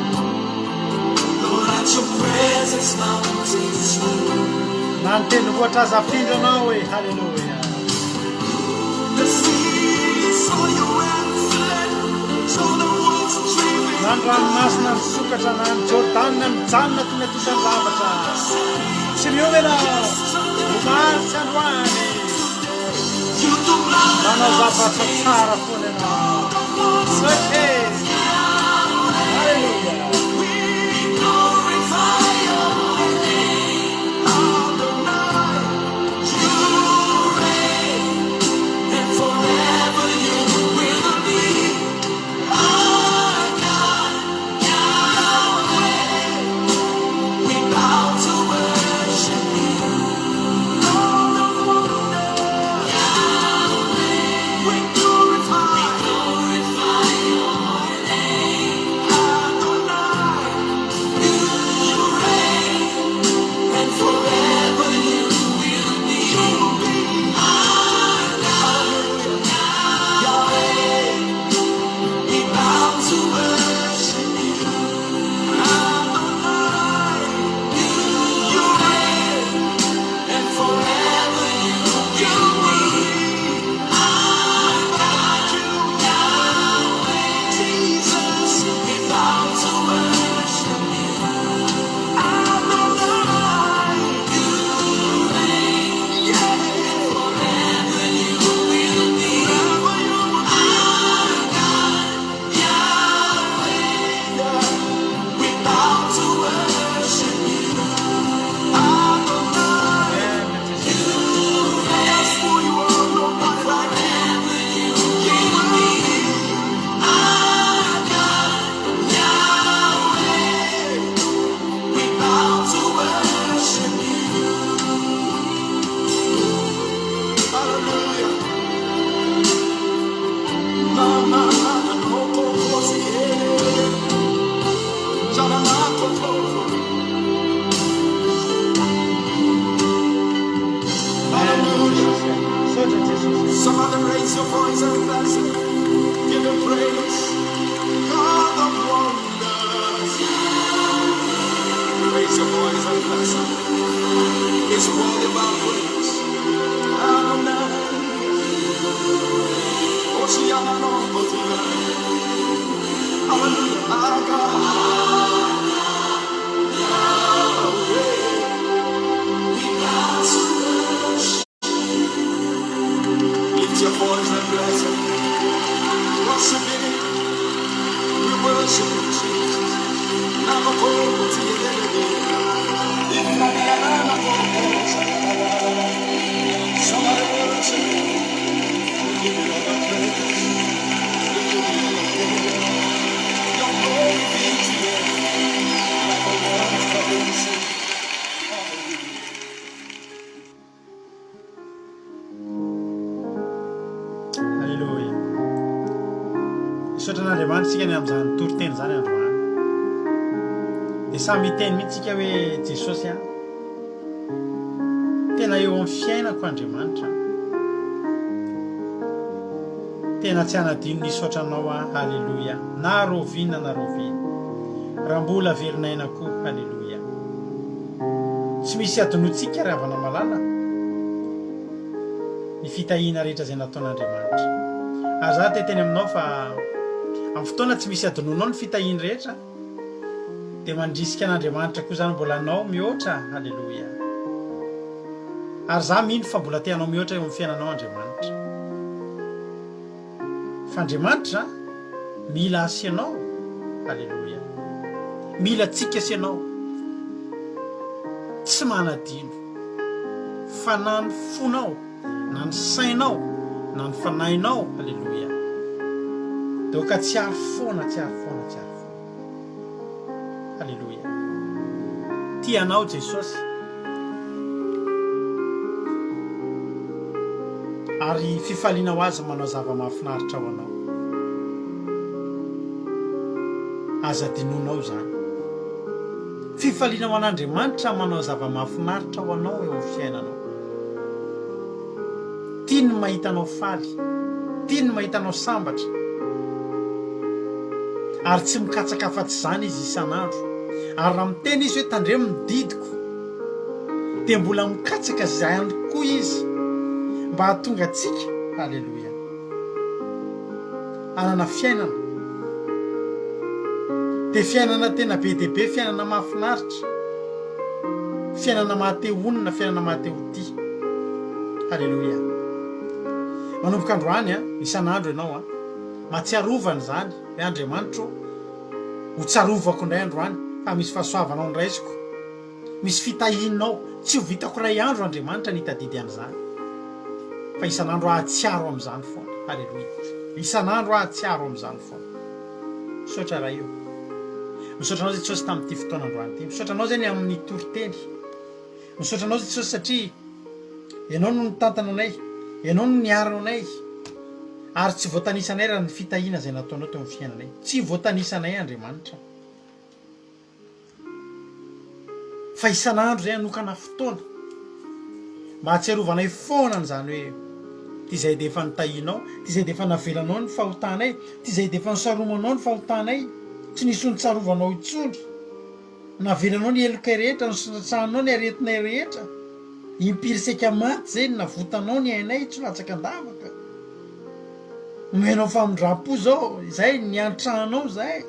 Lord, at your presence mountains move. Na ny tendrombohitra aza afindra anao e. Haleloia. The sea saw you and fled, saw the waters Na driven ny ranomasina nisokatra na ny Jordana mijanona tonga tonta ny lavatra. Tsy miova ianao. Omaly sy androany. You do Manao not zavatra tsara foana ianao. Misaotra e. Haleloia. We glorify your name, Adonai. You reign, and forever you will be. Our God, Yahweh. We bow to worship you. Lord of wonders, we glorify Adonai. You reign, and forever you will be. You will be. Hallelujah. Yahweh, we bow to worship you. Adonai, you reign, and forever you will be. Like you, Jesus, we bow to worship you. Adonai, yeah, forever you will be. Forever you will be. Yahweh, we bow to worship you. Adonai, Amen Jesosy. that's who you are, nobody like you. You will be our God, Yahweh. We bow to worship you. Hallelujah. Ma, ma, ma, no, ko, ko, si, eh. Jana, ma, ko, ko. Amen Hallelujah. Jesosy. Misaotra Jesosy. Somebody raise your voice and bless him. Give him praise. God of wonders. Raise your voice and bless him. It's worthy of our praise. Adonai. Oceana no Kotia. Hallelujah. Our God. Yahweh. We bow to worship. Lift your voice and bless him. Worship him. We worship you, Jesus. Somebody worship him. We give you all the praise. We give you all the glory. Your glory fills the earth like a water covering the sea. Hallelujah. tsika ny amin'izany toriteny izany androany. Dia samy hiteny mihitsy tsika hoe Jesosy a, tena eo amin'ny fiainako Andriamanitra. Tena tsy hanadino ny hisaotra anao aho, haleloia, na raoviana na raoviana, raha mbola velon'aina koa, haleloia. Tsy misy adinointsika ry havana malala ny fitahiana rehetra izay nataon'Andriamanitra. Ary za te hiteny aminao fa amin'ny fotoana tsy misy adinoinao ny fitahiany rehetra dia mandrisika an'Andriamanitra koa zany mbola hanao mihoatra, haleloia. Ary za mino fa mbola te hanao mihoatra eo amin'ny fiainanao Andriamanitra. Fa Andriamanitra mila ahy sy ianao, haleloia. Mila antsika sy ianao. Tsy manadino fa na ny fonao, na ny sainao, na ny fanahinao, haleloia. Donc tsiaro foana, tsiaro foana, tsiaro foana. Haleloia. Tia anao Jesosy. Ary fifaliana ho azy manao zava-mahafinaritra ho anao. Aza adinonao izany. Fifaliana ho an'Andriamanitra manao zava-mahafinaritra ho anao eo amin'ny fiainanao. Tiany ny mahita anao faly. Tiany ny mahita anao sambatra. Ary tsy mikatsaka afa-tsy izany izy isan'andro. Ary raha miteny izy hoe tandremo ny didiko, dia mbola mikatsaka izany koa izy mba hahatonga antsika, haleloia, hanana fiainana. Dia fiainana tena be dia be, fiainana mahafinaritra, fiainana maha-te honina, fiainana maha-te ho tia. Haleloia. Manomboka androany an, isan'andro ianao an, mahatsiarovana izany hoe Andriamanitro ô, ho tsarovako indray androany fa misy fahasoavanao noraisiko, misy fitahianao, tsy ho vitako iray andro Andriamanitra ny hitadidy an'izany, fa isan'andro hahatsiaro amin'izany foana. Haleloia. Isan'andro hahatsiaro amin'izany foana. Misaotra Ray ô. Misaotra Anao Jesosy tamin'ity fotoana androany ity. Misaotra Anao izay ny amin'ny toriteny. Misaotra Anao Jesosy satria Ianao no nitantana anay, Ianao no niaro anay, ary tsy voatanisanay raha ny fitahiana izay nataonao teo amin'ny fiainanay. Tsy voatanisanay Andriamanitra. Fa isan'andro izay hanokana fotoana mba hahatsiarovanay foana an'izany hoe ity izay dia efa nitahianao, ity izay dia efa navelanao ny fahotanay, ity izay dia efa nisaromanao ny fahotanay, tsy nisy ho nitsarovanao intsony. Navelanao ny helokay rehetra, nosintratsahanao ny aretinay rehetra. Impiry saika maty izay no navotanao ny ainay tsy ho latsaka an-davaka. Nomenao famindram-po izao, izay niantranao izahay.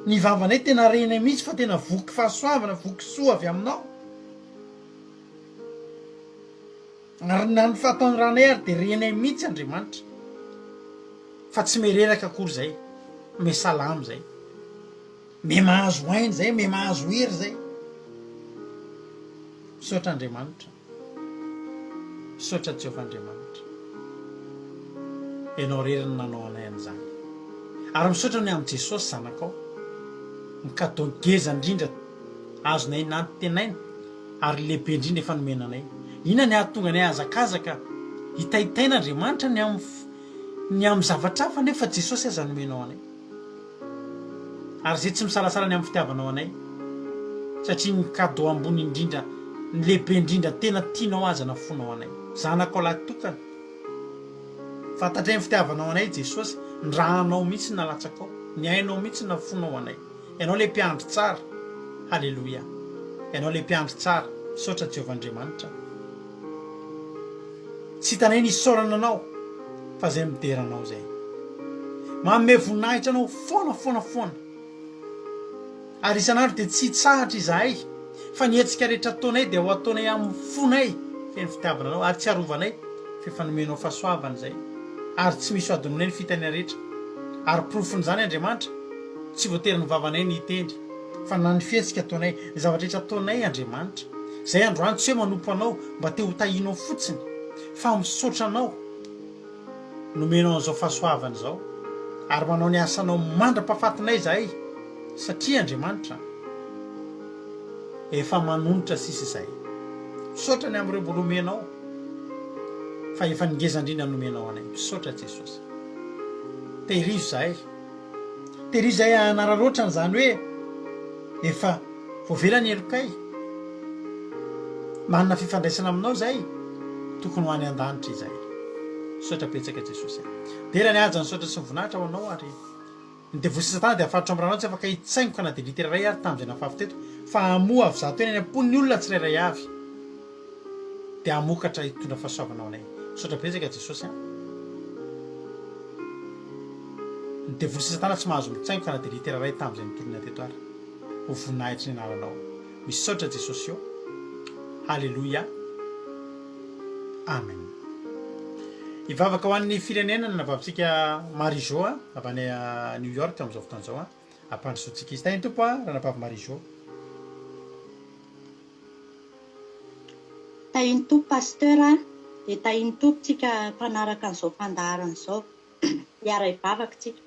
Ny vavanay tena renay mihitsy fa tena voky fahasoavana, voky soa avy aminao. Ary na ny fahatanoranay ary dia renay mihitsy Andriamanitra fa tsy mereraka akory izay, me salama izay. Me mahazo aina izay, me mahazo hery izay. Misaotra Andriamanitra. Misaotra Jehovah Andriamanitra. Ianao irery no nanao anay an'izany. Ary misaotra ny amin'i Jesosy zanakao. Ny cadeau ngeza indrindra azonay nantenaina ary lehibe indrindra efa nomena anay. Inona ny hahatonga anay hahazakazaka hitaitaina Andriamanitra ny amin'ny ny amin'ny zavatra hafa nefa Jesosy aza nomenao anay. Ary izay tsy misalasala ny amin'ny fitiavanao anay, satria ny cadeau ambony indrindra, ny lehibe indrindra tena tianao aza nafoinao anay. Zanakao lahy tokana. Fantatray ny fitiavanao anay Jesosy, ny rànao mihitsy nalatsakao, ny ainao mihitsy nafoinao anay. Ianao ilay mpiandry tsara. Haleloia. Ianao ilay mpiandry tsara. Misaotra Jehovah Andriamanitra. Tsy hitanay ny hisaorana anao fa zay midera anao zay. Manome voninahitra anao foana foana foana. Ary isan'andro dia tsy hitsahatra izahay fa ny hetsika rehetra ataonay dia ho ataonay amin'ny fonay feno fitiavana anao ary tsiarovanay fa efa nomenao fahasoavana izay ary tsy misy ho adinonay ny fitahiana rehetra ary porofon'izany Andriamanitra tsy voatery ny vavanay ny hiteny fa na ny fihetsika ataonay ny zavatra rehetra ataonay Andriamanitra izay androany tsy hoe manompo anao mba te ho tahianao fotsiny fa misaotra anao nomenao an'izao fahasoavana izao ary manao ny asanao mandra-pahafatinay izahay satria Andriamanitra efa manonitra sisa izahay. Misaotra ny amin'ireo mbola omenao fa efa ny ngeza indrindra nomenao anay. Misaotra Jesosy. Tehirizo izahay. Tery izahay hanararaotra an'izany hoe efa voavela ny helokay, manana fifandraisana aminao izahay, tokony ho any an-danitra izahay. Misaotra betsaka Jesosy a. Dera ny haja ny saotra sy ny voninahitra ho anao ary ny devoly sy satana dia afaritra amin'ny ranao tsy afaka hitsaingoka na dia litera iray ary tamin'izay nafafy teto fa hamoa avy zato eny any am-pon'ny olona tsirairay avy dia hamokatra hitondra fahasoavana ho anay. Misaotra betsaka Jesosy a. Ny devoly sy satana tsy mahazo mitsaingoka na dia litera iray tamin'izay nitorina teto ary. Ho voninahitry ny anaranao. Misaotra Jesosy ô. Haleloia. Amen. Hivavaka ho an'ny firenena ny anabavitsika Marie Jo avy any New York amin'izao fotoana izao. Ampandrosoantsika izy. Tahin'ny Tompo ranabavy Marie Jo. Tahin'ny Tompo Pasteur a, dia tahin'ny Tompo tsika mpanaraka an'izao fandaharana izao. Hiara-hivavaka tsika.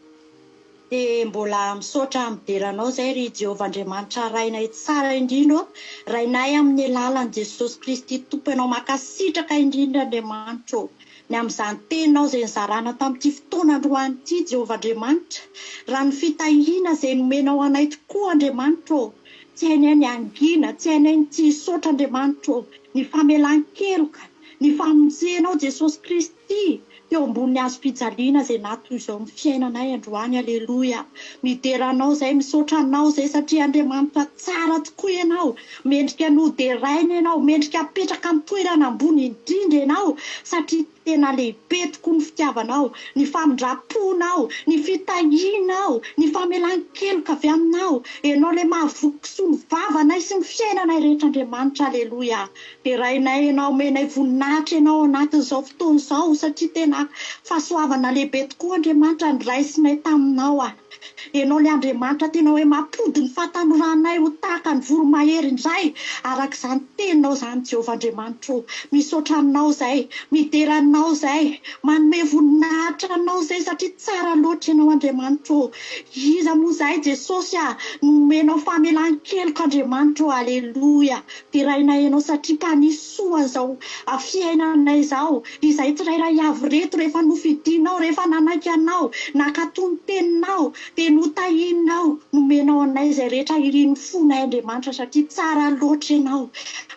Dia mbola misaotra midera Anao izay ry Jehovah Andriamanitra Rainay tsara indrindra ô, Rainay amin'ny alalan'i Jesosy Kristy Tompo Ianao mankasitraka indrindra Andriamanitra ô, ny amin'izany teninao izay nizarana tamin'ity fotoana androany ity Jehovah Andriamanitra, raha ny fitahiana izay nomenao anay tokoa Andriamanitra ô, Tsy hainay ny hangina, tsy hainay ny tsy hisaotra Andriamanitra ô, ny famelan-keloka, ny famonjenao Jesosy Kristy teo ambonin'ny hazofijaliana izay natoy izao ny fiainanay androany, Aleloia. Midera Anao izay, misaotra Anao izay satria Andriamanitra tsara tokoa Ianao, mendrika ny ho deraina Ianao, mendrika apetraka amin'ny toerana ambony indrindra Ianao satria Tena lehibe tokoa ny fitiavanao, ny famindram-ponao, ny fitahianao, ny famelan-keloka avy aminao. Ianao ilay mahavoky kisoa ny vavanay sy ny fiainanay rehetra Andriamanitra Aleloia. Derainay Ianao, omenay voninahitra Ianao ao anatin'izao fotoana izao satria tena fahasoavana lehibe tokoa Andriamanitra ny raisinay taminao. Ianao ilay Andriamanitra tena hoe mampody ny fahatanoranay ho tahaka ny voromahery indray, araka izany teninao izany Jehovah Andriamanitro ô. Misaotra Anao izay, midera Anao izay, manome voninahitra Anao izay satria tsara loatra Ianao Andriamanitro ô. Iza moa izahay Jesosy a, no omenao famelan-keloka Andriamanitro ô, Aleloia. Derainay Ianao satria mpanisy soa an'izao fiainanay izao. Izahay tsirairay avy ireto rehefa nofidinao, rehefa nanaiky Anao, nankatò ny Teninao, dia notahianao, nomenao anay izay rehetra irin'ny fonay Andriamanitra satria tsara loatra Ianao.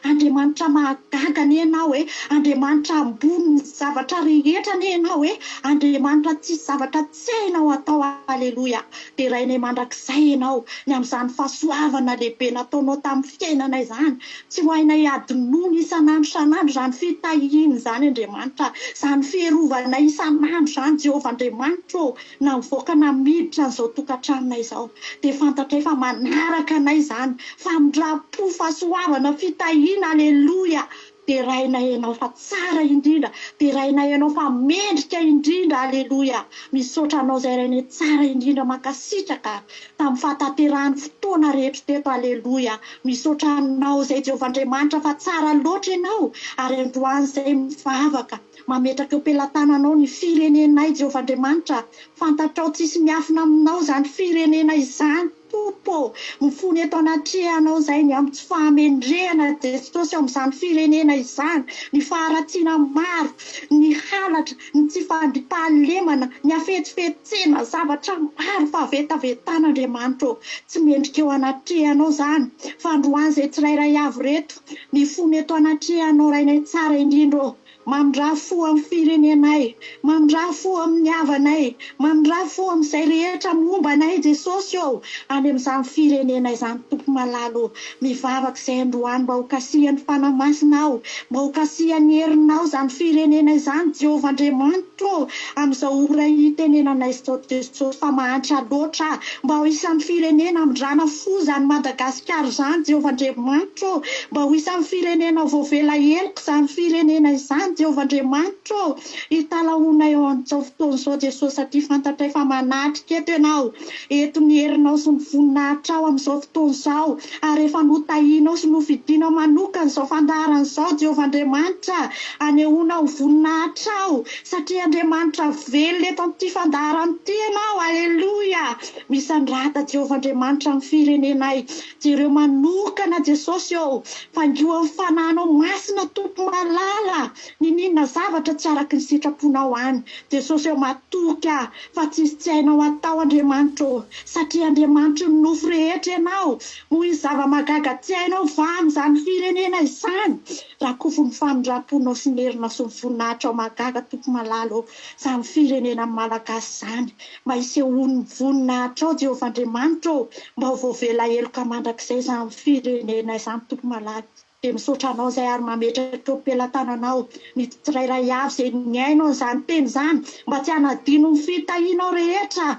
Andriamanitra mahagaga anie Ianao e! Andriamanitra ambonin'ny zavatra rehetra anie Ianao e! Andriamanitra tsisy zavatra tsy hainao atao Aleloia! Derainay mandrakizay Ianao ny amin'izany fahasoavana lehibe nataonao tamin'ny fiainanay izany. Tsy ho hainay hadinoina isan'andro isan'andro izany fitahiana izany Andriamanitra, izany fiarovanay isan'andro izany Jehovah Andriamanitra ô, na mivoaka na miditra an'izao tokantranonay izao dia fantatray fa manaraka anay izany famindram-po, fahasoavana, fitahiana, aleloia. Derainay Ianao fa tsara indrindra, derainay Ianao fa mendrika indrindra, aleloia. Misaotra Anao izay Rainay tsara indrindra, mankasitraka tamin'ny fahatanterahan'ny fotoana rehetra teto, aleloia. Misaotra Anao izay Jehovah Andriamanitra fa tsara loatra Ianao, ary androany izay mivavaka, mametraka eo am-pelatananao ny firenenay Jehovah Andriamanitra, fantatrao tsisy miafina aminao izany firenena izany. Tompo ô, mifona eto anatrehanao izay ny amin'ny tsy fahamendrehana Jesosy ao amin'izany firenena izany, ny faharatsiana maro, ny halatra, ny tsy fandriampahalemana, ny hafetsifetsena, zavatra maro, fahavetavetana Andriamanitra ô, tsy mendrika eo anatrehanao izany, fa androany izay tsirairay avy ireto, mifona eto anatrehanao Rainay tsara indrindra ô, Mamindrà fo amin'ny firenenay, mamindrà fo amin'ny havanay, mamindrà fo amin'izay rehetra momba anay Jesosy ô, any amin'izany firenena izany Tompo malala ô, mivavaka izay androany mba ho kasihan'ny Fanahy Masina aho, mba ho kasihan'ny herinao izany firenena izany Jehovah Andriamanitro ô, amin'izao ora itenenanay izao Jesosy fa mahantra loatra mba ho isan'ny firenena amindrana fo izany Madagasikara izany Jehovah Andriamanitro ô, mba ho isan'ny firenena voavela heloka izany firenena izany Jehovah Andriamanitro ô, hitalahoanay ao amin'izao fotoana izao Jesosy satria fantatray fa manatrika eto Ianao, eto ny herinao sy ny voninahitrao amin'izao fotoana izao, ary efa notahianao sy nofidinao manokana izao fandaharana izao Jehovah Andriamanitra, anehoanao ny voninahitrao, satria Andriamanitra velona eto amin'ity fandaharana ity Ianao, Aleloia! Misandrata Jehovah Andriamanitra amin'ny firenenay, Jereo manokana Jesosy ô! Vangiho amin'ny Fanahinao Masina Tompo malala! Niniana zavatra tsy araky ny sitraponao any. Jesosy ô matoky aho fa tsisy tsy hainao atao Andriamanitra ô. Satria Andriamanitry ny nofo rehetra ianao. Moa hisy zava-mahagaga tsy hainao va amin'izany firenena izany? Rakofy ny famindram-ponao sy ny herinao sy ny voninahitrao mahagaga Tompo malala ô. Izany firenena Malagasy izany. Mba hisehoan'ny voninahitrao Jehovah Andriamanitra ô. Mba ho voavela heloka mandrakizay izany firenena izany Tompo malala. Dia misaotra anao izay ary mametraka eo am-pelatananao ny tsirairay avy izay nihaino an'izany teny izany mba tsy hanadino ny fitahianao rehetra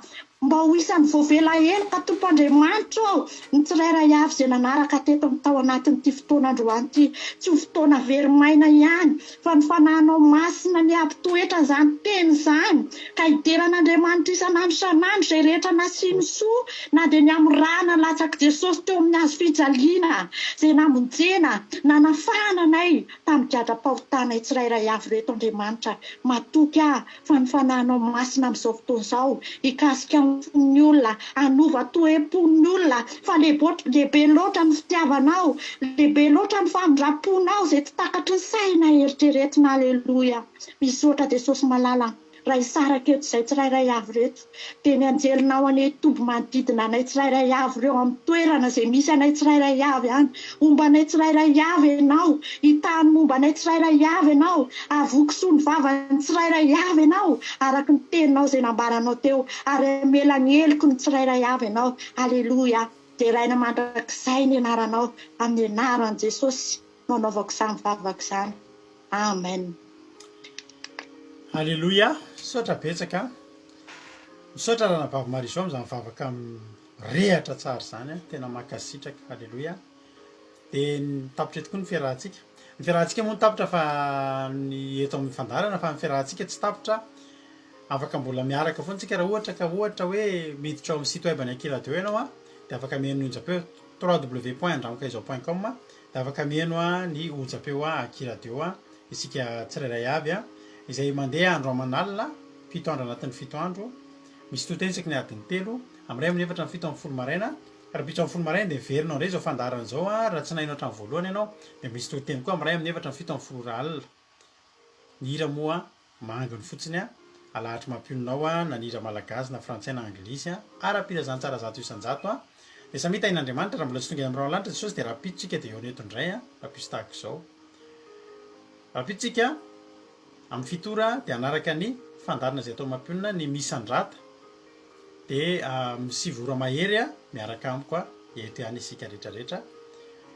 mba ho isan'ny voavela heloka Tompo Andriamanitra ô ny tsirairay avy izay nanaraka teto tao anatin'ity fotoana androany ity tsy ho fotoana very maina ihany fa ny Fanahinao Masina anie hampitoetra an'izany teny izany ka hidera an'Andriamanitra isan'andro isan'andro izay rehetra nasiany soa na dia ny amin'ny rà nalatsak'i Jesosy teo amin'ny hazo fijaliana izay namonjena, nanafahana anay tamin'ny gadram-pahotanay tsirairay avy ireto Andriamanitra matoky aho fa ny Fanahinao Masina amin'izao fotoana izao hikasika ny fon'ny olona, hanova toe-pon'ny olona, fa lehibe loatra ny fitiavanao, lehibe loatra ny famindram-ponao izay tsy takatry ny saina eritreretina, Aleloia. Misaotra Jesosy malala. Raha hisaraka eto izay tsirairay avy ireto, dia ny anjelinao anie hitombo manodidina anay tsirairay avy ireo amin'ny toerana izay misy anay tsirairay avy any. Homba anay tsirairay avy Ianao, hitaha ny momba anay tsirairay avy Ianao, havokisoa ny vavan'ny tsirairay avy Ianao, araka ny teninao izay nambaranao teo, ary hamela ny heloky ny tsirairay avy Ianao. Aleloia! Deraina mandrakizay ny anaranao, amin'ny anaran'i Jesosy no anaovako izany vavaka izany. Amen. Aleloia! Misaotra betsaka. Misaotra Ranabavy Marizo amin'izany vavaka mirehatra tsara izany a! Tena mankasitraka. Aleloia! Dia tapitra eto koa ny fiarahantsika. Ny fiarahantsika moa no tapitra fa ny eto amin'ny fandaharana fa ny fiarahantsika tsy tapitra. Afaka mbola miaraka foana tsika raha ohatra ka ohatra hoe miditra ao amin'ny site web an'i Ankiradio ianao a, dia afaka mihaino ny onjam-peo www.andramokaizao point com dia afaka mihaino ny onjam-peo Ankiradio isika tsirairay avy izay mandeha andro aman'alina, fito andro anatin'ny fito andro, misy tohiteny isaky ny adiny telo, amin'ny iray amin'ny efatra amin'ny 17 maraina, rahampitso amin'ny folo maraina dia miverina ao indray izao fandaharana izao raha tsy naheno hatramin'ny voalohany ianao dia misy tohiteny koa amin'ny iray amin'ny efatra amin'ny 17 ora alina. Ny hira moa manginy fotsiny a, alahatry mampionona ao a, na ny hira malagasy na frantsay na anglisy a, ara-pilazantsara 100% a, dia samia tahin'Andriamanitra, raha mbola tsy tonga eny amin'ny rahona lanitra Jesosy dia rahampitso tsika dia eo eto indray a, rahampitso tahaka izao. Rahampitso tsika amin'ny fito ora dia hanaraka ny fandaharana izay atao mampionona ny misandrata dia amin'ny sivy ora mahery a, miaraka amiko a, eto ihany isika rehetra rehetra.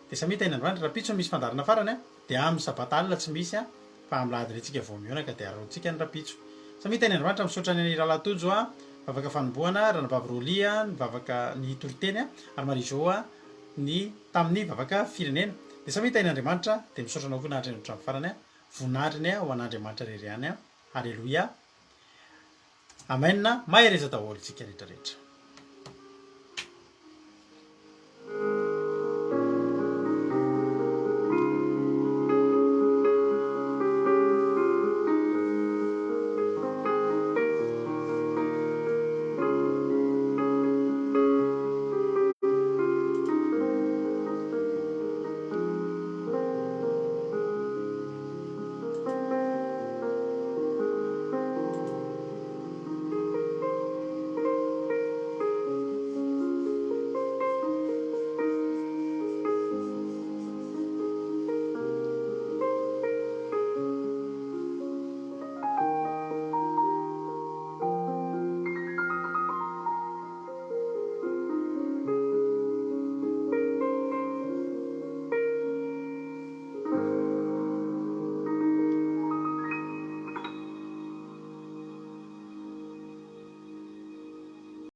Dia samia tahin'Andriamanitra, rahampitso no misy fandaharana farany a. Dia amin'ny sabata alina tsy misy an, fa amin'ny lahady indray tsika vao mihaona ka dia araontsika ny rahampitso. Samia teny Andriamanitra misaotra an'i Rahalahy Tojo a, vavaka fanombohana, Ranabavy Rolly a, ny vavaka ny toriteny a, ary Marie Jo a, ny tamin'ny vavaka firenena. Dia samia teny Andriamanitra, dia misaotra anao koa naharitra ny hatramin'ny farany a, voninahitra anie ho an'Andriamanitra irery ihany a, Haleloia, Amen, mahereza daholo tsika rehetra rehetra.